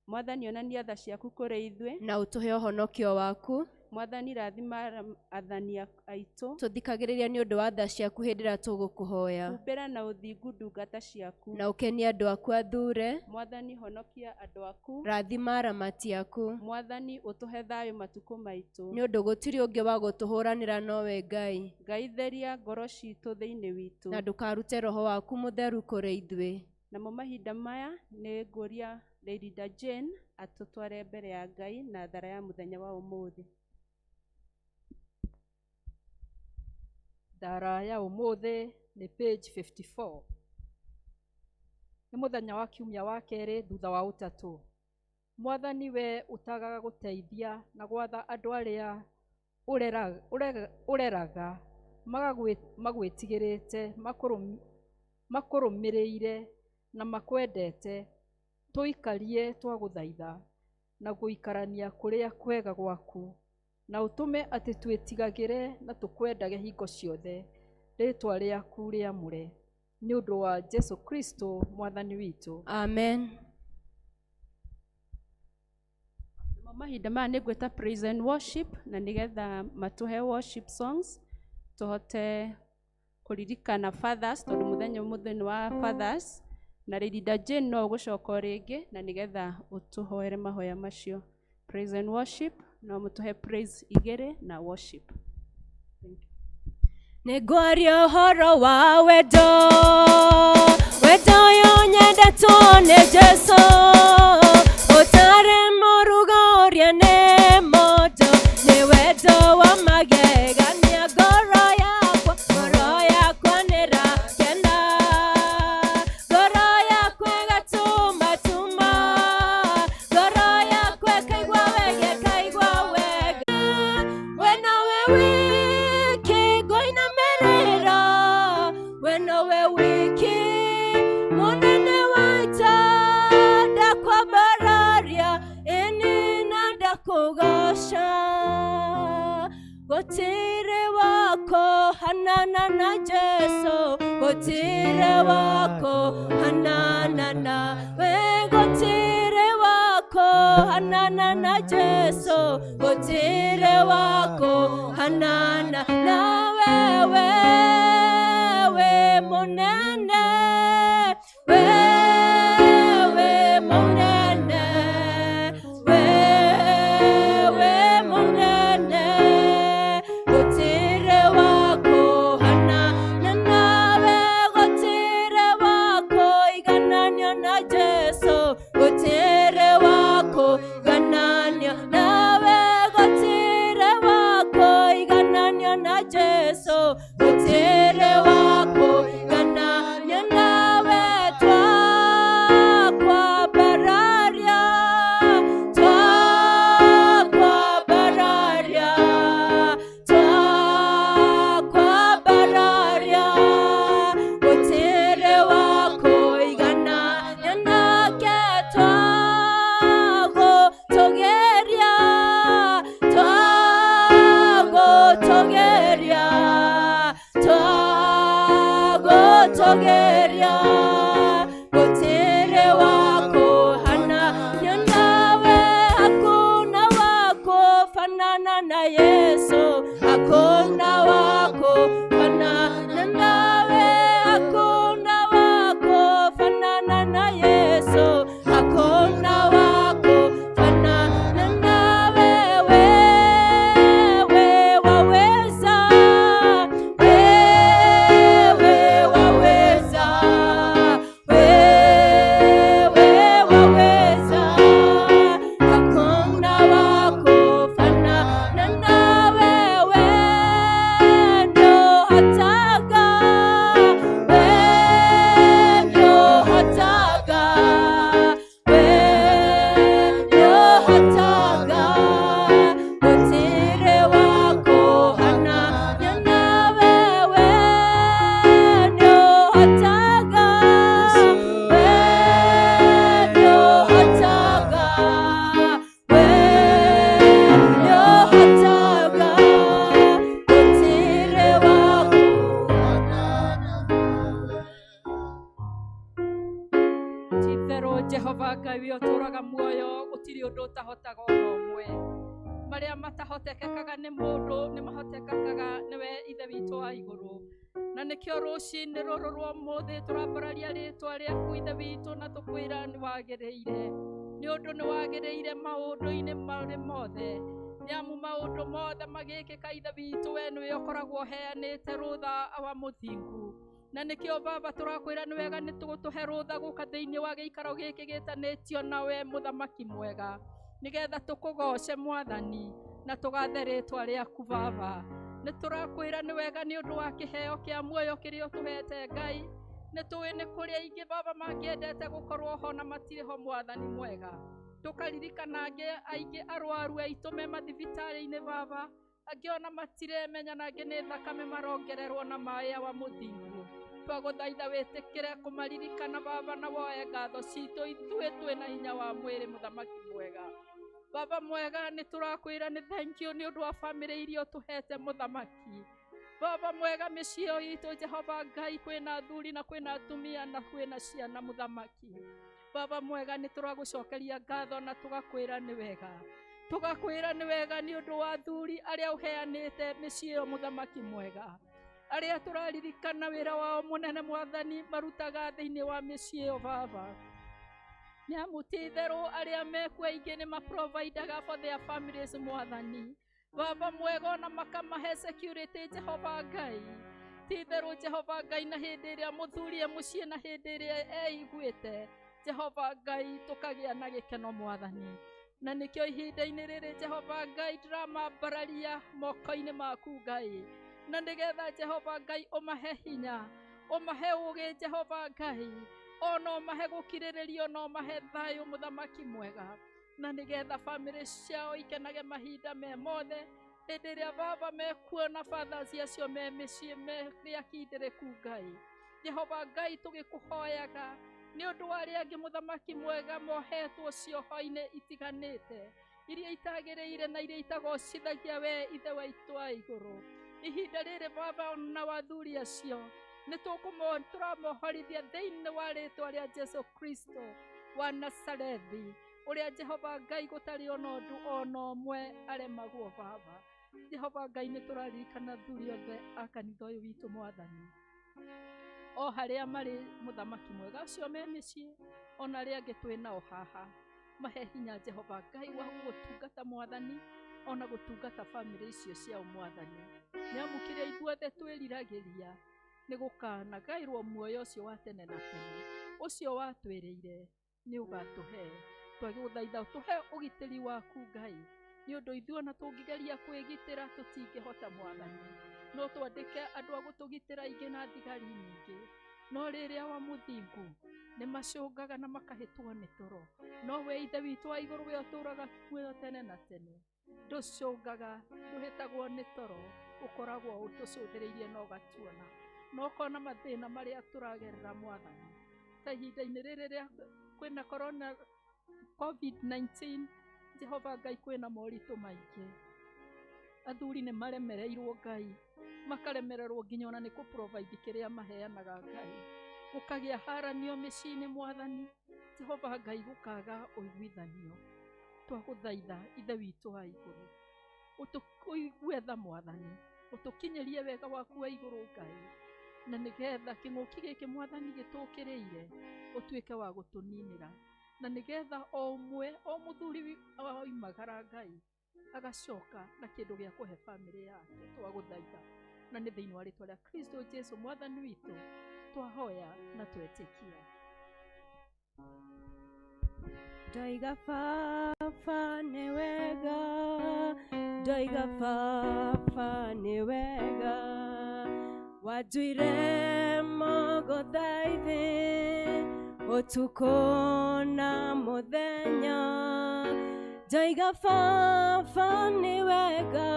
[SPEAKER 3] Mwathani onania tha ciaku kũrĩ ithuĩ.
[SPEAKER 2] Na ũtũhe ũhonokio waku.
[SPEAKER 3] Mwathani rathima athani aitũ.
[SPEAKER 2] Tũthikagĩrĩria nĩ ũndũ wa tha ciaku hĩndĩ ĩrĩa tũgũkũhoya.
[SPEAKER 3] Humbĩra na ũthingu ndungata ciaku.
[SPEAKER 2] Na ũkenie andũ aku athure.
[SPEAKER 3] Mwathani honokia andũ aku.
[SPEAKER 2] Rathima aramati aku.
[SPEAKER 3] Mwathani ũtũhe thayũ matukũ maitũ.
[SPEAKER 2] Nĩ ũndũ gũtirĩ ũngĩ wa gũtũhũranĩra nowe Ngai.
[SPEAKER 3] Ngai theria ngoro citũ thĩinĩ witũ.
[SPEAKER 2] Na ndũkarute roho waku mũtheru kũrĩ ithuĩ.
[SPEAKER 3] Namo mahinda maya nĩ ngũria Lady Jane atũtware mbere ya Ngai na thara ya mũthenya wa ũmũthĩ.
[SPEAKER 11] Thara ya ũmũthĩ nĩ page 54. Nĩ mũthenya wa kiumia wa kerĩ thutha wa ũtatũ. Mwathani we ũtagaga gũteithia na gwatha andũ arĩa ũreraga magwĩtigĩrĩte, makũrũmĩrĩire na makwendete, tũikarie twagũthaitha na gũikarania kũrĩa kwega gwaku, na ũtũme atĩ twĩtigagĩre na tũkwendage hingo ciothe rĩĩtwa rĩaku rĩamũre, nĩ ũndũ wa Jesu Kristo Mwathani witũ.
[SPEAKER 2] Amen.
[SPEAKER 3] Namo mahinda maya nĩ ngwĩta praise and worship, na nĩgetha matũhe worship songs tũhote kũririkana fathers, tondũ mũthenya ũmũthĩ nĩ wa fathers. Na Lady Jane no ũgũcoka o rĩngĩ na nĩgetha ũtũhoere mahoya macio. Praise and worship, no mũtũhe praise igĩrĩ na worship. Thank you.
[SPEAKER 2] Nĩngwaria ũhoro wa wendo, wendo ũyũ nyendetwo nĩ Jesũ, ũtarĩ mũrugo ũrĩa nĩ mondo, nĩ wendo wa magegania, ngoro yakwa nĩrakena, ngoro yakwa ĩgatumatuma, ngoro yakwa ĩkaigua wega, ĩkaigua wega. We nowe wiki ngũinamĩrĩra, we nowe wiki mũnene wa ita, ndakwambararia ĩni na ndakũgoca. Gũtirĩ wako hanana na Jesu, gũtirĩ wako hanana na we, gũtirĩ wako hanana na Jesu, gũtirĩ wako hanana na wewe, we mũnene, wewe mũnene, wewe mũnene, gũtirĩ wako hanana nawe, gũtirĩ wako igananio na Jesu, gũtirĩ wako igananio nawe, gũtirĩ wako igananio na Jesu, gũtirĩ wako igananio nawe. Twakwambararia, twakwambararia, twakwambararia, gũtirĩ wako igananio nake, twagũtũgĩria, twagũtũgĩria, twagũtũgĩria, gũtirĩ wako hananio nawe, hakuna wako fanana na Yesu, hakuna wako fanana nawe, hakuna wako fanana na Yesu, hakuna wako fanana nawe. Wewe waweza, wewe waweza,
[SPEAKER 11] Jehova Ngai we ũtũũraga muoyo gũtirĩ ũndũ ũtahotaga ona ũmwe. Marĩa matahotekekaga nĩ mũndũ nĩ mahotekekaga nĩwe Ithe witũ wa igũrũ. Na nĩkĩo rũcinĩ rũrũ rwa ũmũthĩ tũrambararia rĩtwa rĩaku Ithe witũ na tũkwĩra nĩ wagĩrĩire. Nĩ ũndũ nĩ wagĩrĩire maũndũ-inĩ marĩ mothe. Nĩ amu maũndũ mothe magĩkĩka Ithe witũ we nĩwe ũkoragwo ũheanĩte rũtha wa mũthingu. Na nĩkĩo Baba tũrakwĩra nĩ wega nĩ tũgũtũhe rũtha gũka thĩinĩ wa gĩikaro gĩkĩ gĩtanĩtio nawe mũthamaki mwega. Nĩgetha tũkũgoce Mwathani na tũgathe rĩtwa rĩaku Baba. Nĩ tũrakwĩra nĩ wega nĩ ũndũ wa kĩheo kĩa muoyo kĩrĩa ũtũhete Ngai. Nĩ tũĩ nĩ kũrĩ aingĩ Baba mangĩendete gũkorwo ho na matirĩ ho Mwathani mwega. Tũkaririkana angĩ aingĩ arwaru aitũ me mathibitarĩ-inĩ Baba. Angĩ ona matiremenya na angĩ nĩ thakame marongererwo na maĩ wa mũthingu. Twagũthaitha wĩtĩkĩre kũmaririkana Baba na woe ngatho citũ ithuĩ twĩna hinya wa mwĩrĩ mũthamaki mwega. Baba mwega nĩ tũrakwĩra nĩ thank you nĩ ũndũ wa bamĩrĩ iria ũtũhete mũthamaki. Baba mwega mĩciĩ ĩyo itũ Jehova Ngai kwĩna athuri na kwĩna atumia na kwĩna ciana mũthamaki. Baba mwega nĩ tũragũcokeria ngatho na tũgakwĩra nĩ wega. Tũgakwĩra nĩ wega nĩ ũndũ wa athuri arĩa ũheanĩte mĩciĩ ĩyo mũthamaki mwega. Arĩa tũraririkana wĩra wao mũnene Mwathani marutaga thĩinĩ wa mĩciĩ ĩyo Baba. Nĩ amu ti itherũ arĩa mekuo aingĩ nĩ maprovidaga for their families Mwathani. Baba mwega ona makamahe security Jehova Ngai. Ti itherũ Jehova Ngai na hĩndĩ ĩrĩa mũthuri e mũciĩ na hĩndĩ ĩrĩa eiguĩte Jehova Ngai tũkagĩa na gĩkeno Mwathani. Na nĩkĩo ihinda-inĩ rĩrĩ Jehova Ngai ndĩramambararia moko-inĩ maku Ngai. Na nĩgetha Jehova Ngai ũmahe hinya, ũmahe ũũgĩ Jehova Ngai, ona ũmahe gũkirĩrĩria ona ũmahe thayũ mũthamaki mwega. Na nĩgetha bamĩrĩ ciao ikenage mahinda me mothe hĩndĩ ĩrĩa baba mekuo na fathers acio me mĩciĩ marĩ akindĩrĩku Ngai. Jehova Ngai tũgĩkũhoyaga nĩ ũndũ wa arĩa angĩ mũthamaki mwega mohetwo cioho-inĩ itiganĩte iria itagĩrĩire na iria itagocithagia we Ithe waitũ wa igũrũ. Ihinda rĩrĩ Baba na wathuri acio nĩ tũramohorithia thĩinĩ wa rĩtwa rĩa Jesu Kristo wa Nazarethi ũrĩa Jehova Ngai gũtarĩ ona ũndũ ona ũmwe aremagwo Baba. Jehova Ngai nĩ tũraririkana athuri othe a kanitha ũyũ witũ Mwathani. O harĩa marĩ mũthamaki mwega acio me mĩciĩ ona arĩa angĩ twĩ nao haha. Mahe hinya Jehova Ngai wa gũgũtungata Mwathani ona gũtungata bamĩrĩ icio ciao Mwathani. Nĩ amu kĩrĩa ithuothe twĩriragĩria nĩ gũkanagaĩrwo muoyo ũcio wa tene na tene ũcio watwĩrĩire nĩ ũgatũhe. Twagũthaitha ũtũhe ũgitĩri waku Ngai nĩ ũndũ ithuĩ ona tũngĩgeria kwĩgitĩra tũtingĩhota Mwathani. No twandĩke andũ a gũtũgitĩra aingĩ na thigari nyingĩ no rĩrĩa wa mũthingu nĩ macũngaga na makahĩtwo nĩ toro. No we Ithe witũ wa igũrũ we ũtũũraga muoyo tene na tene ndũcũngaga ndũhĩtagwo nĩ toro ũkoragwo ũtũcũthĩrĩirie na ũgatuona na ũkona mathĩna marĩa tũragerera Mwathani. Ta ihinda-inĩ rĩrĩ rĩa kwĩna corona COVID-19 Jehova Ngai kwĩna moritũ maingĩ. Athuri nĩ maremereirwo Ngai makaremererwo nginya ona nĩ kũ-provide kĩrĩa maheanaga Ngai. Gũkagĩa haranio mĩciĩ-inĩ Mwathani Jehova Ngai gũkaga ũiguithanio. Twagũthaitha Ithe witũ wa igũrũ ũtũigue tha Mwathani ũtũkinyĩrie wega waku wa igũrũ Ngai na nĩgetha kĩng'ũki gĩkĩ Mwathani gĩtũkĩrĩire ũtuĩke wa gũtũninĩra na nĩgetha o ũmwe o mũthuri oimagara Ngai agacoka na kĩndũ gĩa kũhe bamĩrĩ yake. Twagũthaitha na nĩ thĩinĩ wa rĩtwa rĩa Kristo Jesu Mwathani witũ twahoya na twetĩkia.
[SPEAKER 2] Ndoiga Baba nĩ wega, ndoiga Baba nĩ wega, wanduire mũgũthaithi ũtukũ na mũthenya. Ndoiga Baba nĩ wega,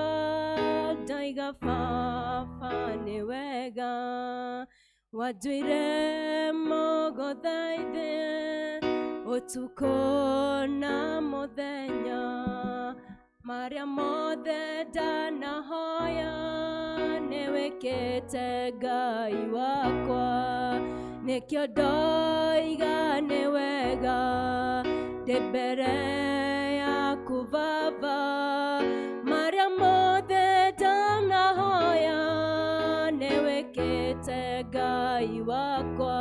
[SPEAKER 2] ndoiga Baba nĩ wega, wanduire mũgũthaithi ũtukũ na mũthenya. Marĩa mothe ndanahoya nĩwĩkĩte Ngai wakwa, Nĩkĩo ndoiga nĩ wega ndĩ mbere yaku Baba, marĩa mothe ndanahoya nĩwĩkĩte Ngai wakwa.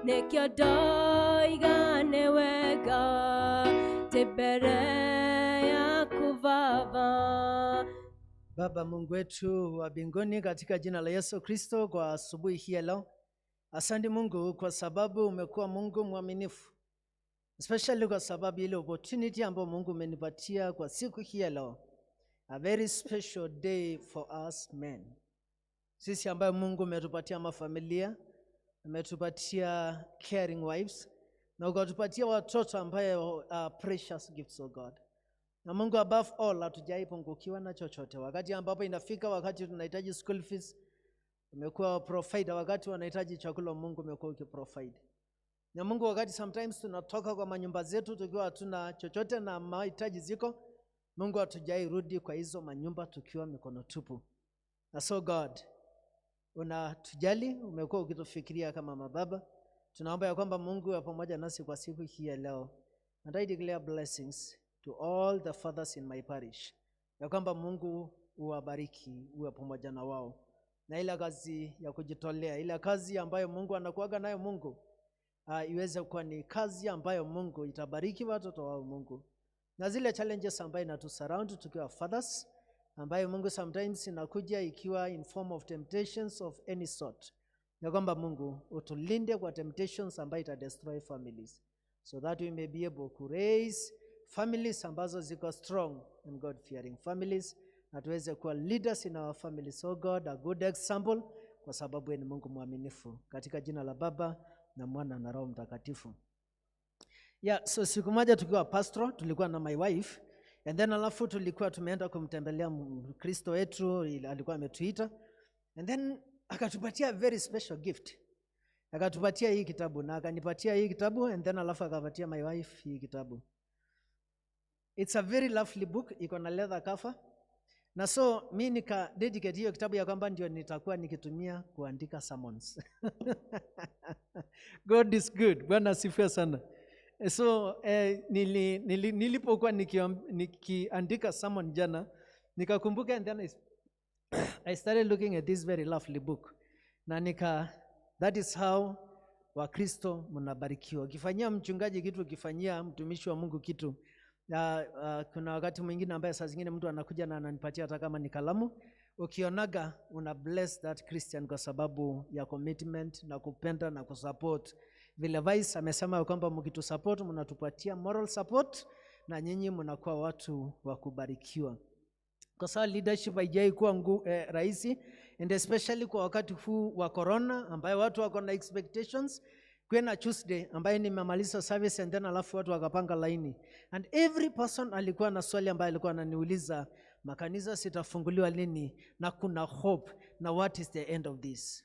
[SPEAKER 2] Nĩkĩo ndoiga nĩ wega ndĩ mbere yaku Baba.
[SPEAKER 1] Baba Mungu wetu wa mbinguni, katika jina la Yesu Kristo, kwa asubuhi hii ya leo, asante Mungu kwa sababu umekuwa Mungu mwaminifu, especially kwa sababu ile opportunity ambayo Mungu umenipatia kwa siku hii ya leo, a very special day for us men, sisi ambayo Mungu umetupatia mafamilia, umetupatia caring wives na ukatupatia watoto ambayo are precious gifts of God. Na Mungu, above all, hatujaipungukiwa na chochote. Wakati ambapo inafika wakati tunahitaji school fees, umekuwa provider. Wakati wanahitaji chakula, Mungu umekuwa ukiprovide. Na Mungu, wakati sometimes tunatoka kwa manyumba zetu tukiwa hatuna chochote na mahitaji ziko, Mungu, hatujairudi kwa hizo manyumba tukiwa mikono tupu. Na so God, unatujali, umekuwa ukitufikiria kama mababa. Tunaomba ya kwamba Mungu ya pamoja nasi kwa siku hii ya leo. And I declare blessings to all the fathers in my parish, ya kwamba Mungu uwabariki, uwe pamoja na wao, na ile kazi ya kujitolea, ile kazi ambayo Mungu anakuaga nayo, Mungu iweze kuwa ni kazi ambayo Mungu itabariki watoto wao Mungu, na zile challenges ambayo inatusurround tukiwa fathers, ambayo Mungu sometimes inakuja ikiwa in form of temptations of any sort, ya kwamba Mungu utulinde kwa temptations ambayo ita destroy families, so that we may be able to raise families ambazo ziko strong and God fearing families, na tuweze kuwa leaders in our families, oh God, a good example, kwa sababu wewe ni Mungu mwaminifu, katika jina la Baba na Mwana na Roho Mtakatifu. Yeah, so siku moja tukiwa pastoral, tulikuwa na my wife and then alafu tulikuwa tumeenda kumtembelea Mkristo wetu, alikuwa ametuita and then akatupatia very special gift. Akatupatia hii kitabu na akanipatia hii kitabu and then alafu akapatia my wife hii kitabu. It's a very lovely book, iko na leather cover. Na so mi nika dedicate hiyo kitabu ya kwamba ndio nitakuwa nikitumia kuandika sermons. God is good. Bwana asifiwe sana. So nilipokuwa nikiandika sermon jana, nikakumbuka and then I started looking at this very lovely book. Na nika, that is how Wakristo mnabarikiwa. Ukifanyia mchungaji kitu, ukifanyia mtumishi wa Mungu kitu, kuna wakati mwingine ambaye saa zingine mtu anakuja na ananipatia hata kama ni kalamu, ukionaga una bless that Christian kwa sababu ya commitment na kupenda na kusupport. Vile Vice amesema kwamba mkitusupport mnatupatia moral support na nyinyi mnakuwa watu wa kubarikiwa. Kwa sababu leadership haijai kuwa rahisi, and especially kwa wakati huu wa corona ambayo watu wako na expectations. Kwena Tuesday ambaye nimemaliza service and then alafu watu wakapanga laini, and every person alikuwa na swali ambaye alikuwa ananiuliza, makanisa sitafunguliwa lini, na kuna hope, na what is the end of this?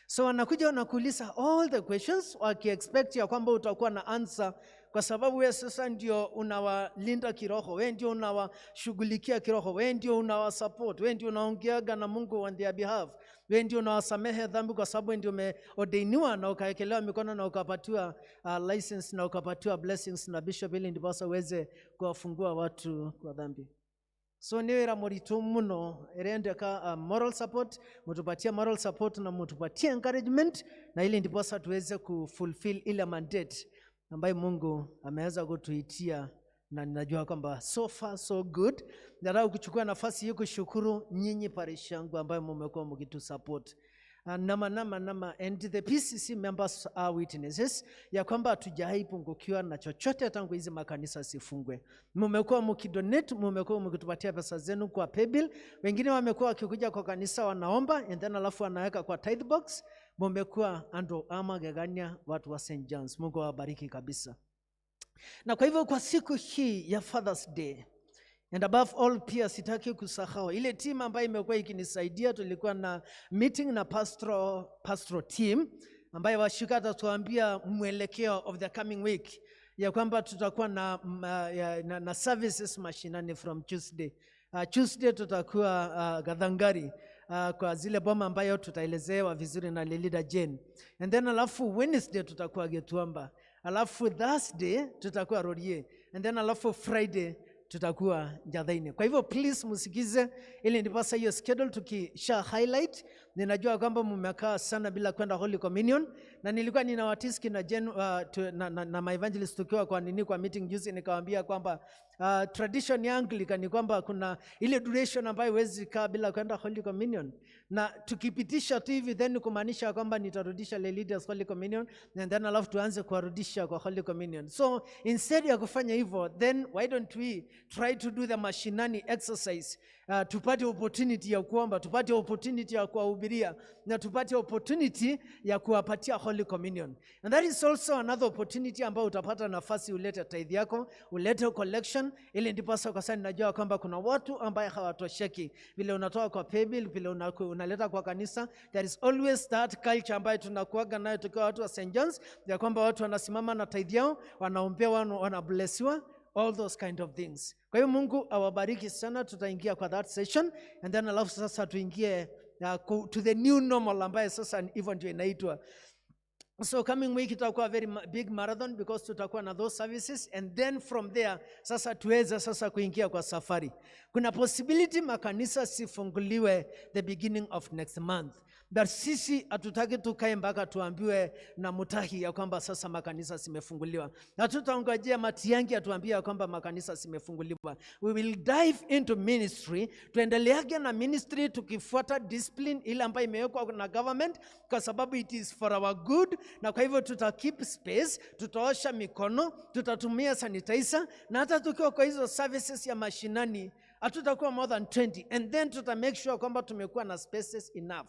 [SPEAKER 1] So wanakuja wanakuuliza all the questions wakiexpect ya kwamba utakuwa na answer, kwa sababu wewe sasa ndio unawalinda kiroho, wewe ndio unawashughulikia kiroho, wewe ndio unawasupport, wewe ndio unaongeaga na Mungu on their behalf, wewe ndio unawasamehe dhambi, kwa sababu ndio umeordainiwa na ukaekelewa mikono na ukapatiwa license na ukapatiwa blessings na bishop, ili ndiposa uweze kuwafungua watu kwa dhambi. So ni wĩra mũritũ mũno ĩrendeka moral support, mutupatie moral support na mutupatie encouragement, na ili ndiposa tuweze kufulfill ile mandate ambayo Mungu ameweza kutuitia, na ninajua kwamba so far so good. Nataka kuchukua nafasi hii kushukuru nyinyi parish yangu ambayo mmekuwa mkitusupport. Nama nama nama, and the PCC members are witnesses ya kwamba hatujawahi pungukiwa na chochote tangu hizi makanisa sifungwe. Mmekuwa mkidonate, mmekuwa mkitupatia pesa zenu kwa paybill. Wengine wamekuwa wakikuja kwa kanisa wanaomba and then alafu wanaweka kwa tithe box. Mmekuwa ando ama gegania watu wa St. John's. Mungu awabariki kabisa. Na kwa hivyo kwa siku hii ya Father's Day, and above all pia sitaki kusahau ile team ambayo imekuwa ikinisaidia. Tulikuwa na meeting na pastoral team ambayo washika atatuambia mwelekeo of the coming week, ya kwamba tutakuwa na services mashinani from Tuesday. Tuesday tutakuwa Gathangari. kwa zile boma ambayo tutaelezewa vizuri na Lelida Jane. And then alafu Wednesday tutakuwa Getuamba, alafu Thursday tutakuwa Rorie, and then alafu Friday tutakuwa Njathaini. Kwa hivyo please msikize ili ndipasa hiyo schedule tukisha highlight. Ninajua kwamba mmekaa sana bila kwenda Holy Communion, na nilikuwa ninawatiski na Jen, na my evangelist tukiwa kwa nini kwa meeting juzi, nikawaambia kwamba tradition ya Anglican ni kwamba kuna ile duration ambayo huwezi kaa bila kwenda Holy Communion, na tukipitisha tu hivi then kumaanisha kwamba nitarudisha lay leaders Holy Communion and then alafu tuanze kuwarudisha kwa Holy Communion. So instead ya kufanya hivyo, then why don't we try to do the mashinani exercise, tupate opportunity ya kuomba, tupate opportunity ya kuwahubiria na tupate opportunity ya kuwapatia Holy Communion. And that is also another opportunity ambayo utapata nafasi ulete tithe yako, ulete collection, ili ndiposa, kwa sababu ninajua kwamba kuna watu ambaye hawatosheki vile unatoa kwa paybill, vile unaleta kwa kanisa. There is always that culture ambayo tunakuaga nayo tukiwa watu wa St. John's, ya kwamba watu wanasimama na tithe yao, wanaombewa, wanablessiwa, all those kind of things. Kwa hiyo Mungu awabariki sana. Tutaingia kwa that session and then alafu sasa tuingie to the new normal ambayo sasa hivyo ndio inaitwa. So coming week itakuwa very big marathon because tutakuwa na those services and then from there sasa tuweze sasa kuingia kwa safari. Kuna possibility makanisa sifunguliwe the beginning of next month. But sisi hatutaki tukae mpaka tuambiwe na Mutahi ya kwamba sasa makanisa zimefunguliwa. Hatutaongojea Matiang'i atuambie ya kwamba makanisa zimefunguliwa. We will dive into ministry, tuendeleage na ministry tukifuata discipline ile ambayo imewekwa na government, kwa sababu it is for our good, na kwa hivyo tuta keep space, tutaosha mikono, tutatumia sanitizer, na hata tukiwa kwa hizo services ya mashinani hatutakuwa more than 20, and then tuta make sure kwamba tumekuwa na spaces enough.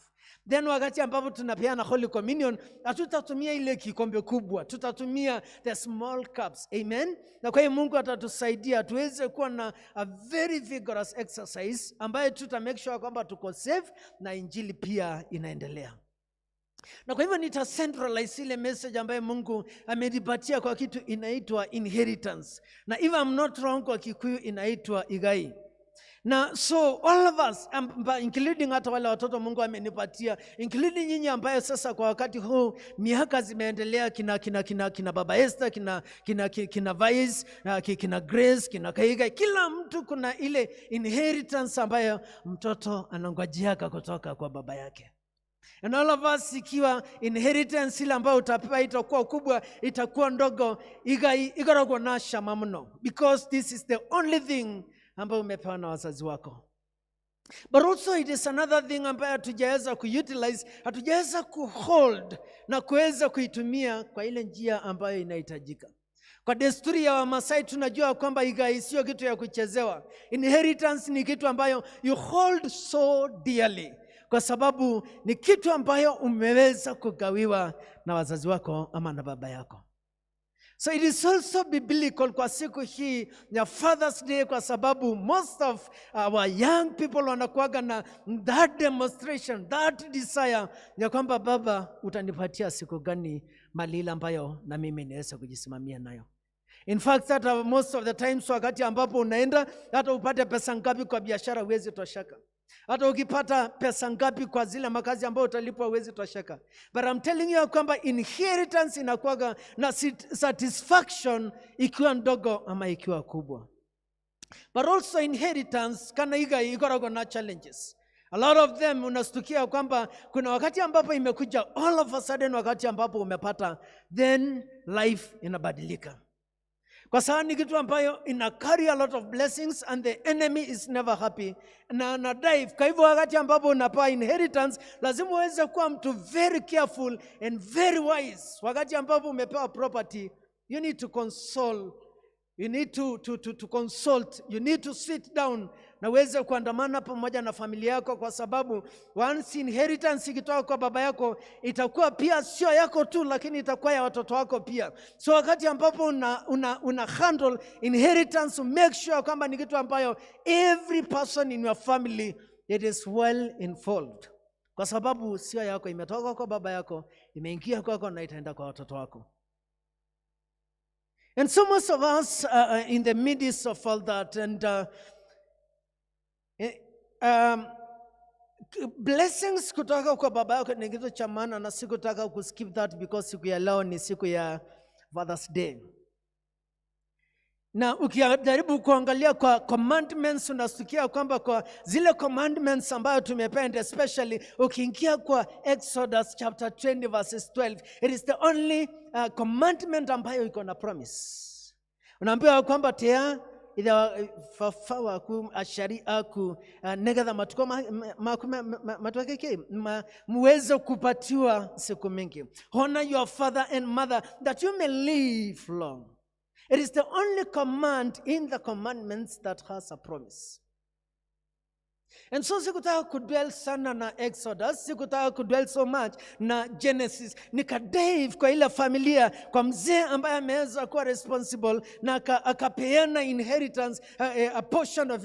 [SPEAKER 1] Then wakati ambapo tunapeana Holy Communion, hatutatumia ile kikombe kubwa, tutatumia the small cups. Amen. Na kwa hiyo Mungu atatusaidia tuweze kuwa na a very vigorous exercise ambayo tuta make sure kwamba tuko safe na injili pia inaendelea. Na kwa hivyo nita centralize ile message ambayo Mungu amenipatia kwa kitu inaitwa inheritance, na if I'm not wrong, kwa Kikuyu inaitwa igai. Na so all of us, including hata wale watoto Mungu amenipatia, including nyinyi ambayo sasa kwa wakati huu miaka zimeendelea, kina Baba Esther, kina Vice, kina Grace, kina Kaiga, kila mtu kuna ile inheritance ambayo mtoto anangojeaka kutoka kwa baba yake. And all of us, ikiwa inheritance ile ambayo utapewa itakuwa kubwa, itakuwa ndogo, igai ikoragwo na shama mno, because this is the only thing ambayo umepewa na wazazi wako. But also it is another thing ambayo hatujaweza kuutilize, hatujaweza kuhold na kuweza kuitumia kwa ile njia ambayo inahitajika. Kwa desturi ya Wamasai tunajua kwamba igai sio kitu ya kuchezewa. Inheritance ni kitu ambayo you hold so dearly, kwa sababu ni kitu ambayo umeweza kugawiwa na wazazi wako ama na baba yako. So it is also biblical kwa siku hii ya Father's Day, kwa sababu most of our young people wanakuwaga na that demonstration, that desire ya kwamba, "Baba, utanipatia siku gani mali ile ambayo na mimi niweze kujisimamia nayo?" In fact, hata most of the times wakati ambapo unaenda, hata upate pesa ngapi kwa biashara, huwezi tosheka. Hata ukipata pesa ngapi kwa zile makazi ambayo utalipwa, huwezi tosheka. But I'm telling you ya kwamba inheritance inakuwaga na satisfaction, ikiwa ndogo ama ikiwa kubwa. But also inheritance kana igai ikoragwo na challenges. A lot of them unastukia kwamba kuna wakati ambapo imekuja all of a sudden, wakati ambapo umepata, then life inabadilika, kwa sababu ni kitu ambayo ina carry a lot of blessings and the enemy is never happy na ana dive. Kwa hivyo wakati ambapo unapewa inheritance, lazima uweze kuwa mtu very careful and very wise. Wakati ambapo umepewa property, you need to console, you need to consult, you need to sit down na uweze kuandamana pamoja na familia yako, kwa sababu once inheritance ikitoka kwa baba yako, itakuwa pia sio yako tu, lakini itakuwa ya watoto wako pia. So wakati ambapo una handle inheritance, make sure kwamba ni kitu ambayo every person in your family, it is well involved, kwa sababu sio yako, imetoka kwa baba yako, imeingia kwako na itaenda kwa watoto wako. And so most of us, in the midst of all that, and Blessings kutoka kwa baba yako ni kitu cha maana, na sikutaka kuskip that because siku ya leo ni siku ya Father's Day. Na ukijaribu kuangalia kwa commandments, unasikia kwamba kwa zile commandments ambayo tumependa, especially ukiingia kwa Exodus chapter 20 verses 12, it is the only commandment ambayo iko na promise. Unaambiwa kwamba tia ithe baba waku, aciari aku, nigetha matuko maku matuake ki muweze kupatiwa siku mingi. Honor your father and mother that you may live long. It is the only command in the commandments that has a promise. And so sikutaka kudwell sana na Exodus, sikutaka kudwell so much na Genesis. Nikadive kwa ile familia, kwa mzee ambaye ameweza kuwa responsible na akapeana inheritance, a portion of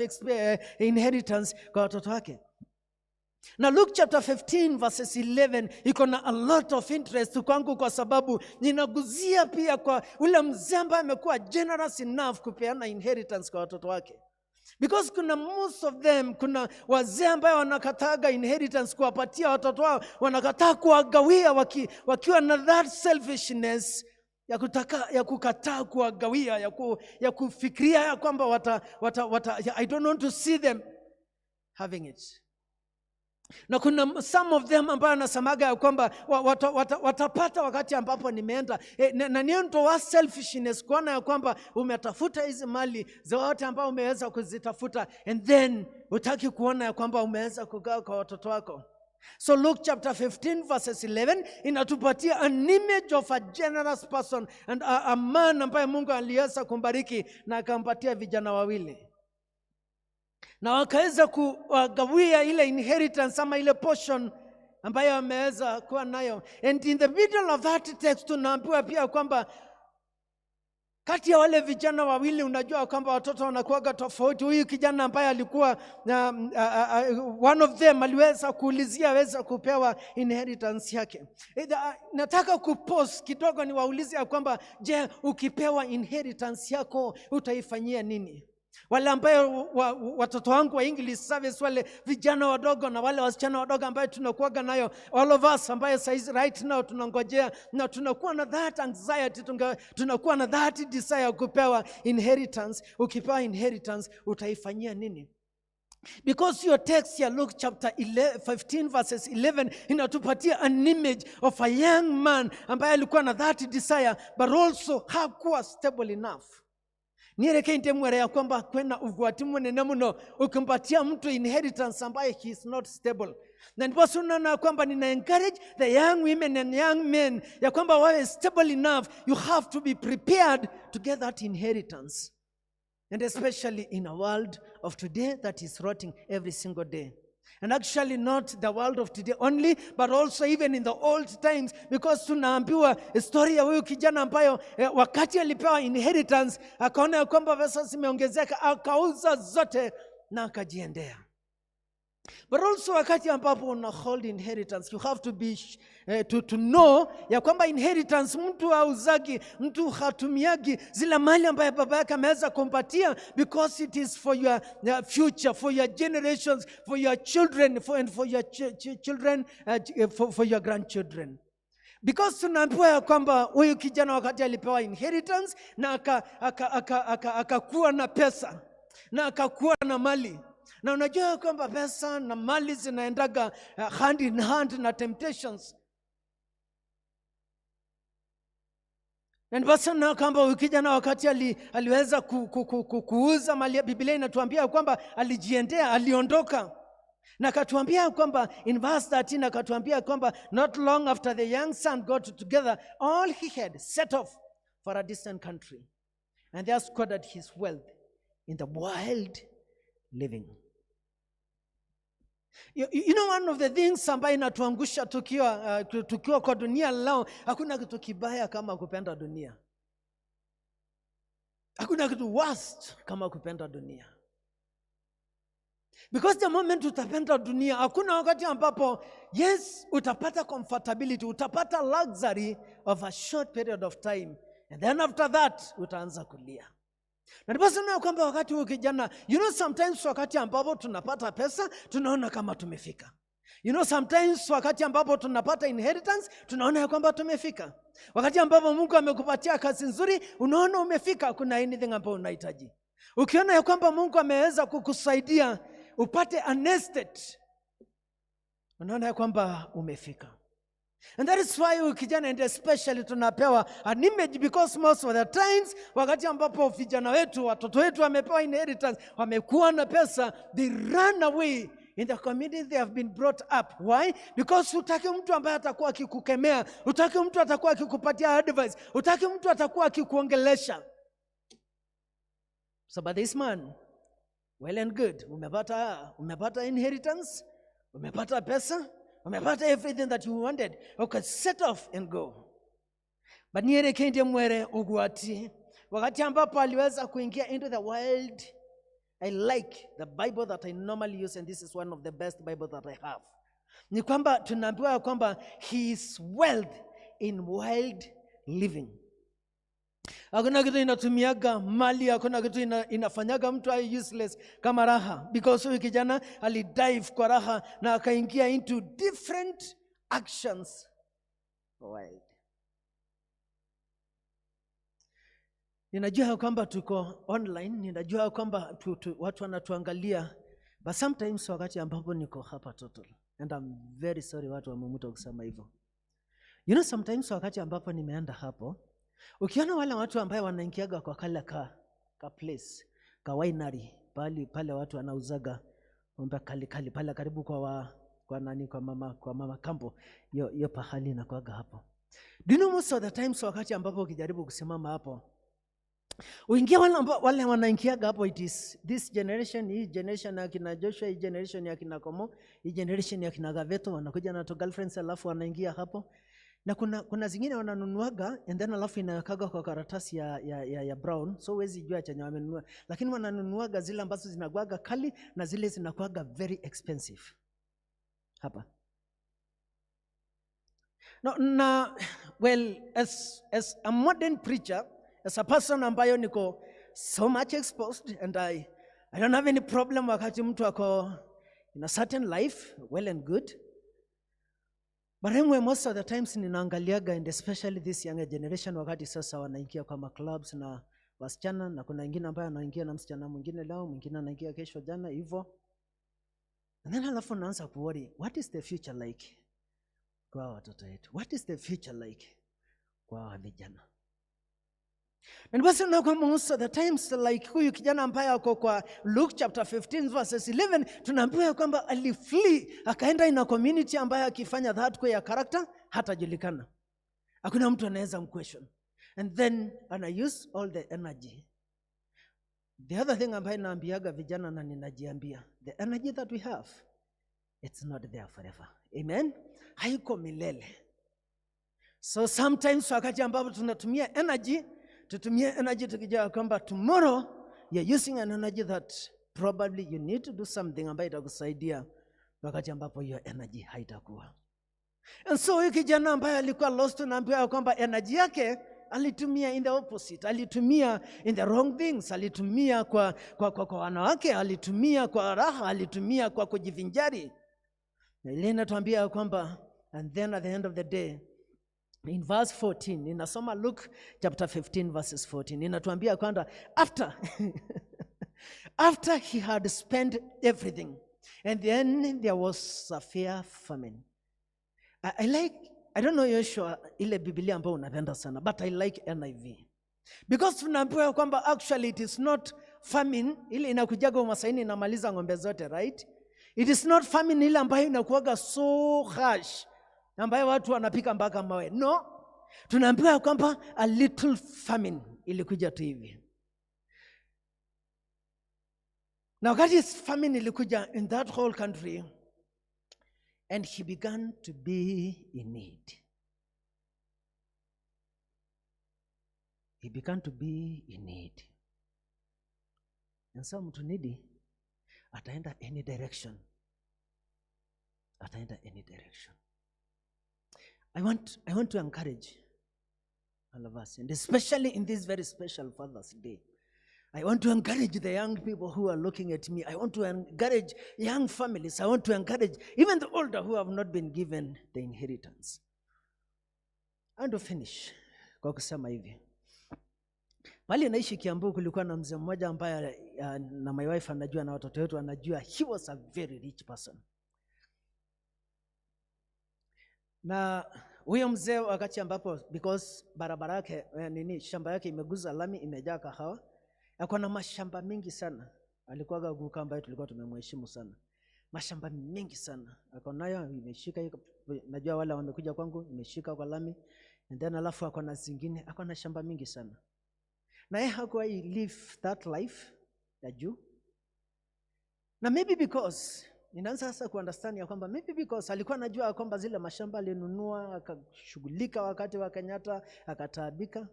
[SPEAKER 1] inheritance kwa watoto wake. Na Luke chapter 15 verses 11 iko na a lot of interest kwangu kwa sababu ninaguzia pia kwa ule mzee ambaye amekuwa generous enough kupeana inheritance kwa watoto wake. Because kuna most of them, kuna wazee ambayo wanakataga inheritance kuwapatia watoto wao, wanakataa kuwagawia wakiwa na that selfishness ya kukataa kuwagawia, ya kufikiria ya kwamba wata, I don't want to see them having it. Na kuna some of them ambayo anasemaga ya kwamba watapata wakati ambapo nimeenda. Na ni ndo wa selfishness kuona ya kwamba umetafuta hizi mali zote ambao umeweza kuzitafuta and then hutaki kuona ya kwamba umeweza kugawa kwa watoto wako. So Luke chapter 15 verses 11 inatupatia an image of a generous person and a man ambaye Mungu aliweza kumbariki na akampatia vijana wawili na wakaweza kuwagawia ile inheritance ama ile portion ambayo ameweza kuwa nayo. And in the middle of that text tunaambiwa pia kwamba kati ya wale vijana wawili, unajua kwamba watoto wanakuwaga tofauti. Huyu kijana ambaye alikuwa one of them aliweza kuulizia aweza kupewa inheritance yake. Nataka kupause kidogo niwaulize ya kwamba, je, ukipewa inheritance yako utaifanyia nini? Wale ambayo watoto wangu wa English service, wale vijana wadogo na wale wasichana wadogo ambayo tunakuwaga nayo, all of us ambayo saizi right now tunangojea na tunakuwa na that anxiety, tunakuwa na that desire kupewa inheritance. Ukipewa inheritance utaifanyia nini? Because your text ya Luke chapter 11, 15 verses 11 inatupatia an image of a young man ambaye alikuwa na that desire but also hakuwa stable enough. Niereke ndemwere ya kwamba kwena ugwati munene muno ukimpatia mtu inheritance ambaye he is not stable. Na ndipo unaona kwamba nina encourage the young women and young men ya kwamba wawe stable enough. You have to be prepared to get that inheritance. And especially in a world of today that is rotting every single day. And actually not the world of today only, but also even in the old times, because tunaambiwa story ya huyu kijana ambayo wakati alipewa inheritance akaona ya kwamba pesa zimeongezeka, akauza zote na akajiendea. But also wakati ambapo una hold inheritance, you have to be to know ya kwamba inheritance mtu hauzagi, mtu hatumiagi zile mali ambayo baba yake ameweza kumpatia, because it is for your future, for your generations, for your children, and for your children, for your grandchildren. Because tunaambiwa ya kwamba huyu kijana wakati alipewa inheritance na akakuwa na pesa na akakuwa na mali, na unajua kwamba pesa na mali zinaendaga hand in hand na temptations. Na ndipo na kwamba huyu kijana wakati aliweza kuuza mali, Biblia inatuambia kwamba alijiendea, aliondoka. Na akatuambia kwamba in verse 13 akatuambia kwamba not long after the young son got together all he had, set off for a distant country, and there squandered his wealth in the wild living. One of the things ambayo inatuangusha tukiwa kwa dunia leo, hakuna kitu kibaya kama kupenda dunia. Hakuna kitu worst kama kupenda dunia. Because the moment utapenda dunia, hakuna wakati ambapo, yes, utapata comfortability, utapata luxury of a short period of time. And then after that, utaanza kulia. Na ndipo sema kwamba wakati huu kijana, sometimes wakati ambapo tunapata pesa, tunaona kama tumefika. You know, sometimes wakati ambapo tunapata inheritance, tunaona ya kwamba tumefika. Wakati ambapo Mungu amekupatia kazi nzuri, unaona umefika, kuna anything ambayo unahitaji. Ukiona ya kwamba Mungu ameweza kukusaidia upate an estate, unaona ya kwamba umefika. And that is why huyu kijana, and especially tunapewa an image, because most of the times wakati ambapo vijana wetu, watoto wetu wamepewa inheritance, wamekuwa na pesa, they run away in the community they have been brought up. Why? Because hutaki mtu ambaye atakuwa akikukemea, hutaki mtu atakuwa akikupatia advice, hutaki mtu atakuwa akikuongelesha. So but this man, well and good, umepata inheritance, umepata pesa, umepata everything that you wanted. Okay, set off and go. But nielekee mwere ugwati. Wakati ambapo aliweza kuingia into the world, I like the Bible that I normally use, and this is one of the best Bible that I have. Ni kwamba tunaambiwa ya kwamba his wealth in wild living. Hakuna kitu inatumiaga mali, hakuna kitu inafanyaga mtu awe useless kama raha, because huyu kijana alidive kwa raha na akaingia into different actions wild. Ninajua kwamba tuko online, ninajua kwamba watu wanatuangalia, but sometimes wakati ambapo niko hapa total, and I'm very sorry watu wamemuta kusema hivyo. You know, sometimes wakati ambapo nimeenda hapo, ukiona wale watu ambaye wanaingiaga kwa kale ka place, ka winery, pale watu wanauzaga pombe kali kali pale karibu kwa mama kambo, hiyo pahali inakuaga hapo. Do you know most of the times wakati ambapo ukijaribu kusimama hapo, uingia wale wanaingiaga hapo, it is this generation, hii generation ya kina Joshua, hii generation ya kina Komo, hii generation ya kina Gaveto, wanakuja na girlfriends alafu wanaingia hapo. Na kuna zingine wananunuaga and then alafu inawekaga kwa karatasi ya brown, so huwezi jua chenye wamenunua, lakini wananunuaga zile ambazo zinakuaga kali na zile zinakuaga very expensive hapa. No, na well, as a modern preacher, as a person ambayo niko so much exposed, and I don't have any problem wakati mtu ako in a certain life, well and good. But anyway, most of the times ninaangaliaga, and especially this younger generation, wakati sasa wanaingia kwa clubs na wasichana, na kuna wengine ambaye anaingia na msichana mwingine leo, mwingine anaingia kesho jana hivyo. And then alafu naanza kuworry, what is the future like kwa watoto wetu? What is the future like kwa vijana? And basi unaona most of the times like huyu kijana ambaye ako kwa Luke chapter 15 verses 11, tunaambiwa kwamba aliflee akaenda in a community ambaye akifanya that kwa ya character hatajulikana. Hakuna mtu anaweza mquestion. And then ana use all the energy. The other thing ambaye naambiaga vijana na ninajiambia, the energy that we have, it's not there forever. Amen. Haiko milele. So sometimes wakati ambapo tunatumia energy, tutumie energy tukijua kwamba tomorrow you're using an energy that probably you need to do something ambayo itakusaidia wakati ambapo hiyo energy haitakuwa. And so huyu kijana ambaye alikuwa lost, tunaambiwa kwamba energy yake alitumia in the opposite, alitumia in the wrong things, alitumia kwa wanawake, alitumia kwa raha, alitumia kwa kujivinjari. Na ile inatuambia kwamba, and then at the end of the day, in verse 14, inasoma Luke chapter 15 verses 14, inatuambia kwamba after he had spent everything, and then there was severe famine. I like, I don't know Yoshua ile Biblia ambayo unapenda sana, but I like NIV. Because tunaambiwa kwamba actually it is not famine ile inakujaga umasaini inamaliza ng'ombe zote, right? It is not famine ile ambayo inakuwaga so harsh, ambayo watu wanapika mpaka mawe. No, tunaambiwa kwamba a little famine ilikuja tu hivi. Na wakati famine ilikuja in that whole country, and he began to be in need. He began to be in need. And so mtu needy ataenda any direction. Ataenda any direction. I want to encourage all of us, and especially in this very special Father's Day. I want to encourage the young people who are looking at me. I want to encourage young families. I want to encourage even the older who have not been given the inheritance. And to finish kwa kusema hivi. Pale naishi Kiambu kulikuwa na mzee mmoja ambaye na my wife anajua na watoto wetu anajua, he was a very rich person. Na huyo mzee wakati ambapo, because barabara yake shamba yake imeguza lami, imejaa kahawa, alikuwa na mashamba mingi sana. Alikuwa guka ambaye tulikuwa tumemheshimu sana. Mashamba mingi sana ako nayo, imeshika, najua wale wamekuja kwangu, imeshika kwa lami. And then alafu ako na zingine, ako na shamba mingi sana. Na yeye hakuwa live that life ya juu. Na maybe because ninaanza sasa kuunderstand ya kwamba maybe because alikuwa anajua kwamba zile mashamba alinunua, akashughulika wakati wa Kenyatta, akataabika.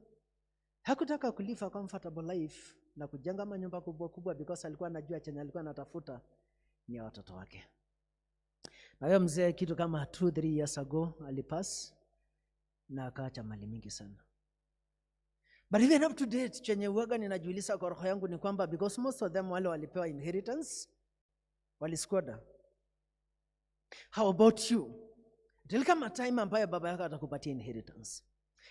[SPEAKER 1] Hakutaka kulive a comfortable life na kujenga manyumba kubwa kubwa, because alikuwa anajua chenye alikuwa anatafuta ni ya watoto wake. Na huyo mzee kitu kama 2-3 years ago alipass na akaacha mali mingi sana. But even up to date, chenye uwaga ninajiuliza kwa roho yangu ni kwamba because most of them wale walipewa inheritance walisquander. How about you? It will come a time ambayo baba yako atakupatia inheritance.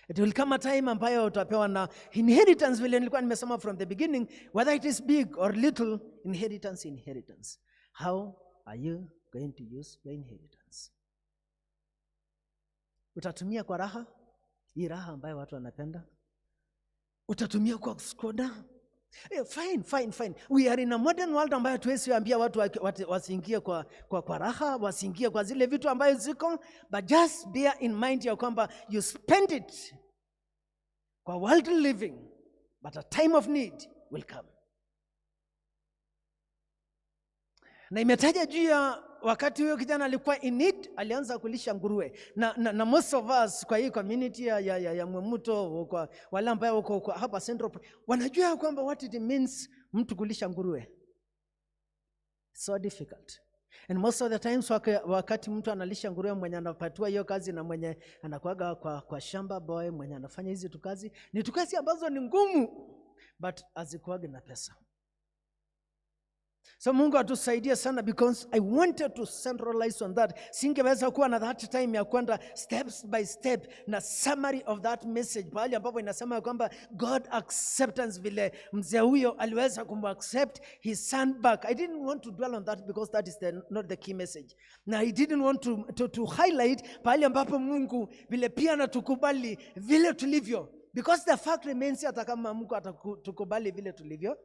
[SPEAKER 1] It will come a time ambayo utapewa na inheritance, vile nilikuwa nimesema from the beginning, whether it is big or little, inheritance, inheritance. How are you going to use your inheritance? Utatumia kwa raha, hii raha ambayo watu wanapenda? Utatumia kwa squander? Fine. We are in a modern world ambayo tuwezi ambia watu wasiingie kwa raha, wasiingie kwa zile vitu ambayo ziko, but just bear in mind ya kwamba you spend it kwa worldly living, but a time of need will come. Na imetaja juu ya wakati huyo kijana alikuwa in need, alianza kulisha nguruwe. Na most of us kwa hii community ya Mwemuto, kwa wale ambao wako hapa Central, wanajua kwamba what it means mtu kulisha nguruwe. So difficult. And most of the times wakati mtu analisha nguruwe, mwenye anapatiwa hiyo kazi na mwenye anakuaga kwa shamba boy, mwenye anafanya hizi tukazi, ni tukazi ambazo ni ngumu, but hazikuagi na pesa. So Mungu atusaidie sana, because I wanted to centralize on that. Singeweza kuwa na that time ya kwenda steps by step na summary of that message, pahali ambapo inasema kwamba God acceptance, vile mzee huyo aliweza kumaccept his son back. I didn't want to dwell on that because that is not the key message. Na I didn't want to highlight pahali ambapo Mungu vile pia anatukubali vile tulivyo, because the fact remains, hata kama Mungu atatukubali vile tulivyo,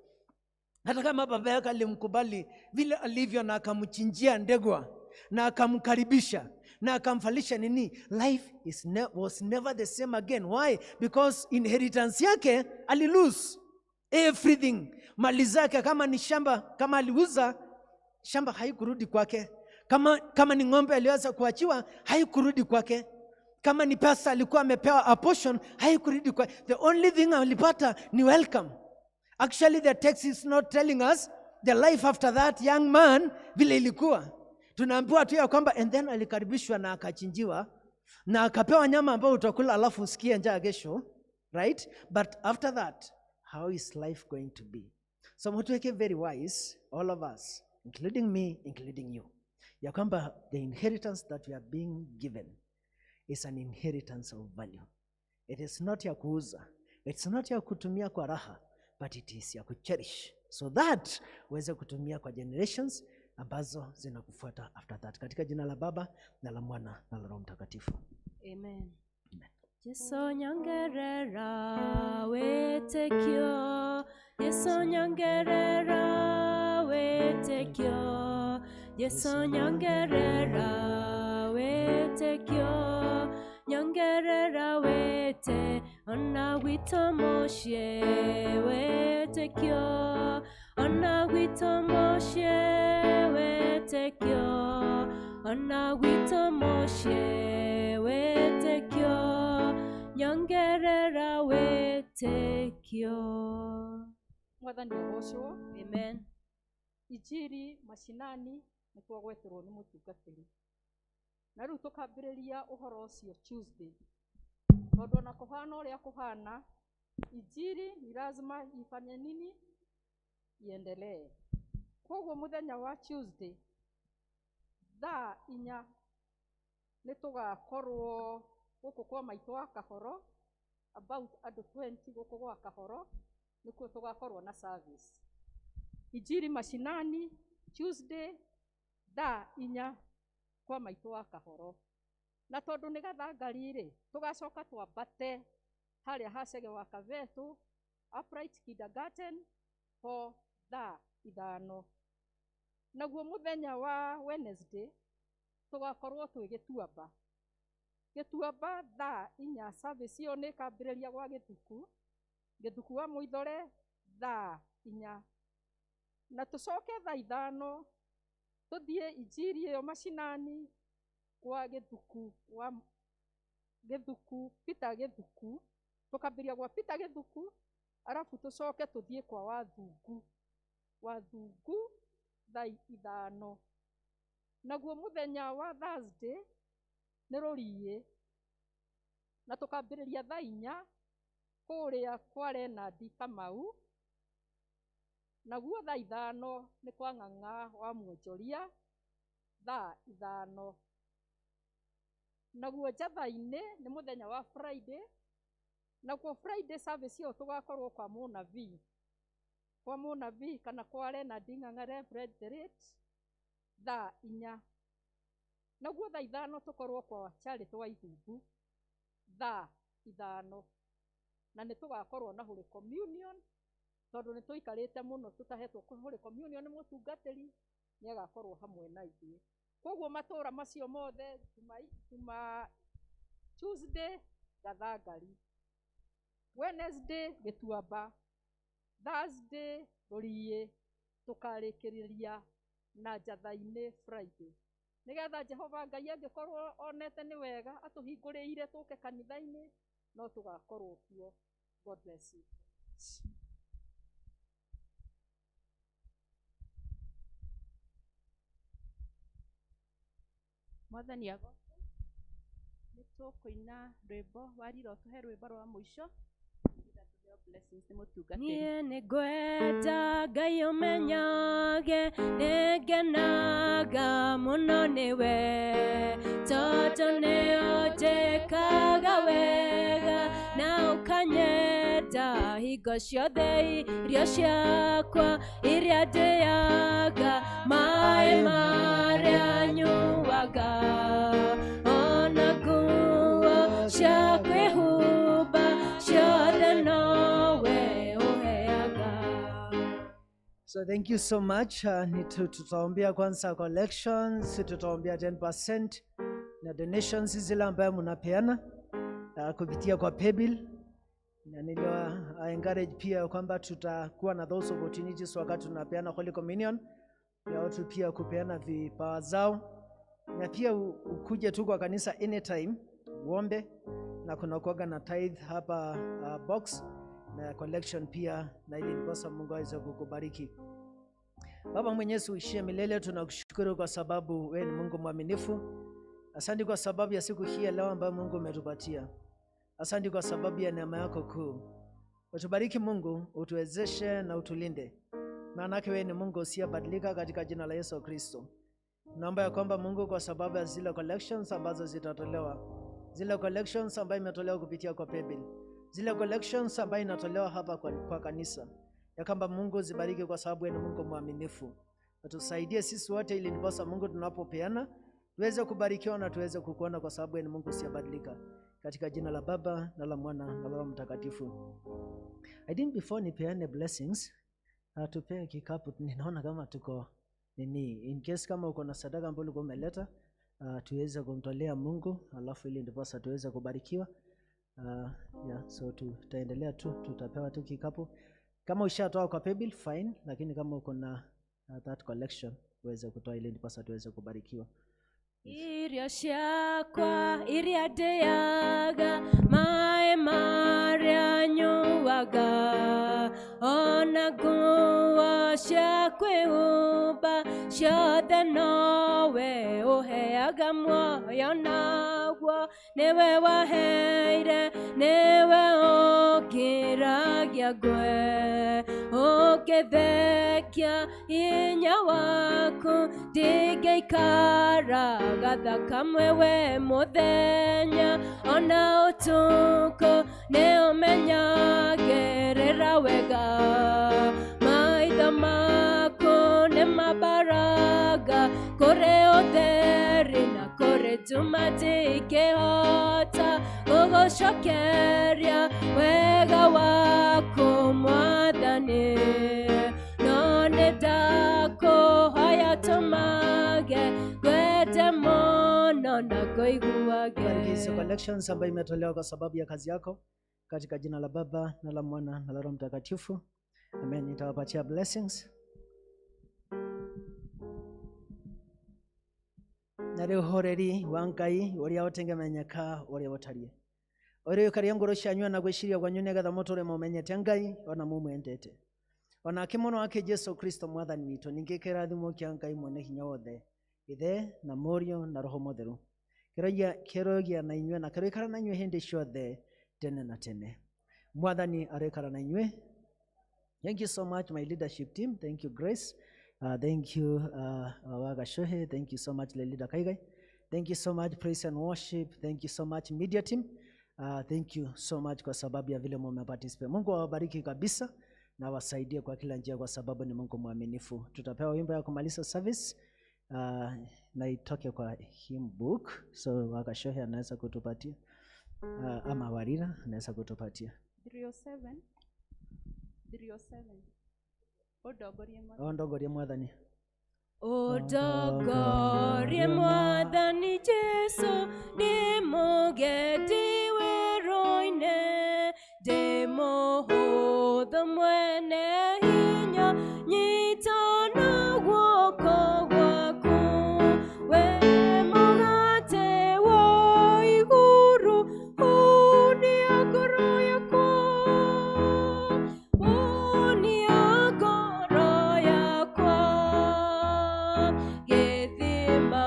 [SPEAKER 1] hata kama baba yake alimkubali vile alivyo na akamchinjia ndegwa na akamkaribisha na akamfalisha nini, life was never the same again. Why? Because inheritance yake alilose everything. Mali zake, kama ni shamba, kama aliuza shamba haikurudi kwake. Kama ni ng'ombe aliweza kuachiwa, haikurudi kwake. Kama ni pesa alikuwa amepewa a portion, haikurudi kwake. The only thing alipata ni welcome. Actually, the text is not telling us the life after that young man vile ilikuwa. Tunaambiwa tu ya kwamba and then alikaribishwa na akachinjiwa na akapewa nyama ambayo utakula alafu usikie njaa kesho, right? But after that, how is life going to be? So mtuweke very wise, all of us, including me, including you, ya kwamba the inheritance that we are being given is an inheritance of value. It is not ya kuuza, it's not ya kutumia kwa raha, but it is ya kucherish, so that uweze kutumia kwa generations ambazo zinakufuata after that. Katika jina la Baba na la Mwana na la Roho Mtakatifu.
[SPEAKER 2] Amen. Yesu nyongerera wetekyo, Yesu nyongerera wetekyo, Yesu nyongerera wetekyo, nyongerera wete ona gwito moshie wetekyo, ona gwito moshie wetekyo, ona gwito moshie wetekyo, nyongerera wetekyo.
[SPEAKER 11] Mwathani agocwo.
[SPEAKER 2] Amen.
[SPEAKER 11] Injiri mashinani nĩ twagweterwo nĩ mũtungatĩri, na rĩu tũkambĩrĩria ũhoro ũcio Tuesday, tondũ ona kũhana ũrĩa kũhana, injiri ni lazima ifanye nini? iendelee. Koguo muthenya wa Tuesday thaa 4 nĩ tũgakorwo gũkũ kwa maitũ wa Kahoro, about andũ 20 gũkũ gwa Kahoro nĩkuo tũgakorwo na service. Injiri mashinani Tuesday thaa 4 kwa maitũ wa Kahoro. Na tondũ nĩ gathangari rĩ, tũgacoka twambate harĩa ha Chege wa Kavetũ Upright Kindergarten ho thaa 5. Naguo mũthenya wa Wednesday tũgakorwo twĩ Gĩtuamba. Gĩtuamba thaa 4 service ĩyo nĩ ĩkambĩrĩria gwa Gĩthuku, Gĩthuku wa Mũithore thaa 4. Na tũcoke thaa 5 tũthiĩ injiri ĩyo mashinani kwa Gĩthuku wa Gĩthuku, Peter Gĩthuku, tũkambĩrĩria gwa Peter Gĩthuku, arabu tũcoke tũthiĩ kwa Wathungu, Wathungu thaa 5. Naguo mũthenya wa Thursday nĩ Rũriĩ, na tũkambĩrĩria thaa 4 kũrĩa kwa Leonard Kamau. Naguo thaa 5 nĩ kwa Ng'ang'a wa Mwonjoria thaa 5. Naguo Njatha-inĩ nĩ mũthenya wa Friday. Naguo Friday service ĩyo tũgakorwo kwa Mũnabii, kwa Mũnabii kana kwa Leonard Ng'ang'a Reverend the late thaa 4. Naguo thaa 5 tũkorwo kwa Charity wa Ihumbu thaa 5. Na nĩ tũgakorwo na Holy Communion, tondũ nĩ tũikarĩte mũno tũtahetwo Holy Communion nĩ mũtungatĩri, nĩ agakorwo hamwe na ithuĩ. Koguo matũra macio mothe Juma Tuesday Gathangari, Wednesday Gĩtuamba, Thursday Rũriĩ, tũkarĩkĩrĩria na Njatha-inĩ Friday. Nĩgetha Jehova Ngai angĩkorwo onete nĩ wega atũhingũrĩire tũke kanitha-inĩ, no tũgakorwo kuo. God bless you.
[SPEAKER 3] Mwathani agocwo. Nĩ tũkũina rwĩmbo warira ũtũhe rwĩmbo rwa mũico nĩgetha tũheo blessings nĩ mũtungatĩri.
[SPEAKER 2] Niĩ nĩngwenda Ngai ũmenyage nĩngenaga mũno nĩwe, tondũ nĩũnjĩkaga wega na ũkanyenda hingo ciothe. Irio ciakwa iria ndĩaga, maĩ marĩa nyuaga, ona nguo cia kwĩhumba ciothe nowe ũheaga.
[SPEAKER 1] So thank you so much. Tutaombea kwanza collections, tutaombea 10% na donations zile ambayo mnapeana kupitia kwa paybill. Na niliwa encourage pia kwamba tutakuwa na those opportunities wakati tunapeana Holy Communion ya watu pia kupeana vipawa zao, na pia ukuje tu kwa kanisa anytime uombe, na kuna kuwaga na tithe hapa box na collection pia, na ili ndiposa Mungu aweze kukubariki. Baba Mwenyezi uishie milele, tunakushukuru kwa sababu wewe ni Mungu mwaminifu. Asante kwa sababu ya siku hii ya leo ambayo Mungu umetupatia. Asante kwa sababu ya neema yako kuu. Utubariki Mungu, utuwezeshe na utulinde. Maana wewe ni Mungu usiyebadilika, katika jina la Yesu Kristo. Naomba ya kwamba Mungu, kwa sababu ya zile collections ambazo zitatolewa, zile collections ambayo imetolewa kupitia kwa paybill, zile collections ambayo inatolewa hapa kwa kanisa, ya kwamba Mungu zibariki kwa sababu wewe ni Mungu mwaminifu. Utusaidie sisi wote ili ndiposa Mungu tunapopeana tuweze kubarikiwa na tuweze kukuona, kwa sababu wewe ni Mungu usiyebadilika. Katika jina la Baba na la Mwana na la Roho Mtakatifu. I think before nipeane blessings, tupee kikapu. Ninaona kama tuko nini, in case kama uko na sadaka ambayo ulikuwa umeleta, tuweze kumtolea Mungu, alafu ili ndiposa tuweze kubarikiwa. Yeah, so tutaendelea tu, tutapewa tu kikapu. Kama ushatoa kwa paybill fine, lakini kama uko na that collection uweze kutoa ili ndiposa tuweze kubarikiwa.
[SPEAKER 2] Irio ciakwa iria ndĩaga, maĩ marĩa nyuaga, ona nguo cia kwĩhumba ciothe nowe ũheaga muoyo, naguo nĩwe waheire, nĩwe ũngĩragia ngwe, ũngĩragia Ndũngĩthekia hinya waku, ndingĩikara gathaka we mũthenya ona ũtukũ, nĩũmenyagĩrĩra wega. Maitho maku nĩ mabaraga kũrĩ ũtheri na kũrĩ nduma, ndingĩhota gũgũcokeria wega waku Mwathani. No nĩ ndakũhoya tũmage ngwende mũno na ngũiguage.
[SPEAKER 1] Bariki hizo collections ambayo imetolewa kwa sababu ya kazi yako, katika jina la Baba na la Mwana na la Roho Mtakatifu. Amen. Nitawapatia blessings. Na rĩu horeri wa Ngai ũrĩa ũtengemenyeka ũrĩa ũtariĩ, ũrĩa ũkaria ngoro cianyu na gwĩciria kwanyu, nĩgetha mũtũre mũmenyete Ngai ona mũmwendete, onake mũno wake Jesu Kristo Mwathani witũ. Ningĩ kĩrathimo kĩa Ngai mwene hinya wothe, Ithe na Mũriũ na Roho Mũtheru, kĩrogia na inyuĩ na kĩroikara na inyuĩ hĩndĩ ciothe tene na tene. Mwathani aroikara na inyuĩ. Thank you so much, my leadership team. Thank you, Grace. Thank you, Wagashohe. Thank you so much, Lelida Kaigai. Thank you so much, Praise and Worship. Thank you so much, media team. Thank you so much kwa sababu ya vile mumeparticipate. Mungu awabariki kabisa na awasaidie kwa kila njia, kwa sababu ni Mungu mwaminifu. Tutapewa wimbo ya kumaliza service na itoke kwa hymn book. So Wagashohe anaweza kutupatia, ama Warira anaweza kutupatia.
[SPEAKER 3] 307 307. Ũndongorie Mwathani.
[SPEAKER 1] Ũndongorie Mwathani.
[SPEAKER 2] Ũndongorie Mwathani Jesu, ndĩ mũgendi werũ-inĩ, ndĩ mũhũthũ mwene hinya, nyita na guoko gwaku. We mũgate wa igũrũ, hũnia ngoro yakwa, hũnia ngoro yakwa. Gĩthima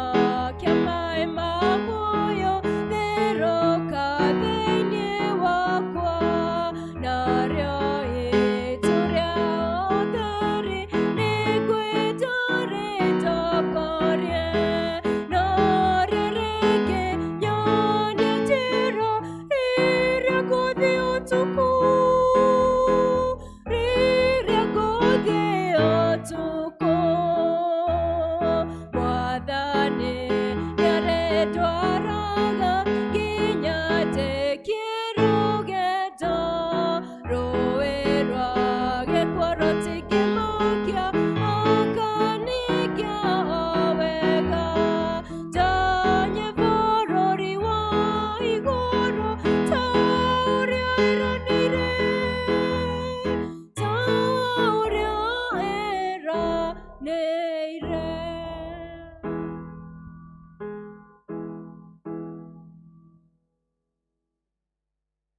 [SPEAKER 2] kĩa maĩ ma muoyo, therũka thĩinĩ wakwa, narĩo itu rĩa ũtheri nĩngwĩta rĩtongorie, narĩo rĩkĩnyonia njĩra rĩrĩa ngũthiĩ ũtukũ, rĩrĩa ngũthiĩ ũtukũ. Mwathani nĩarĩndwaraga nginya ndĩkie rũgendo, rũĩ rwa gĩkuũ rũtingĩmakia, akanikia o wega. Ndonye bũrũri wa igũrũ ta ũrĩa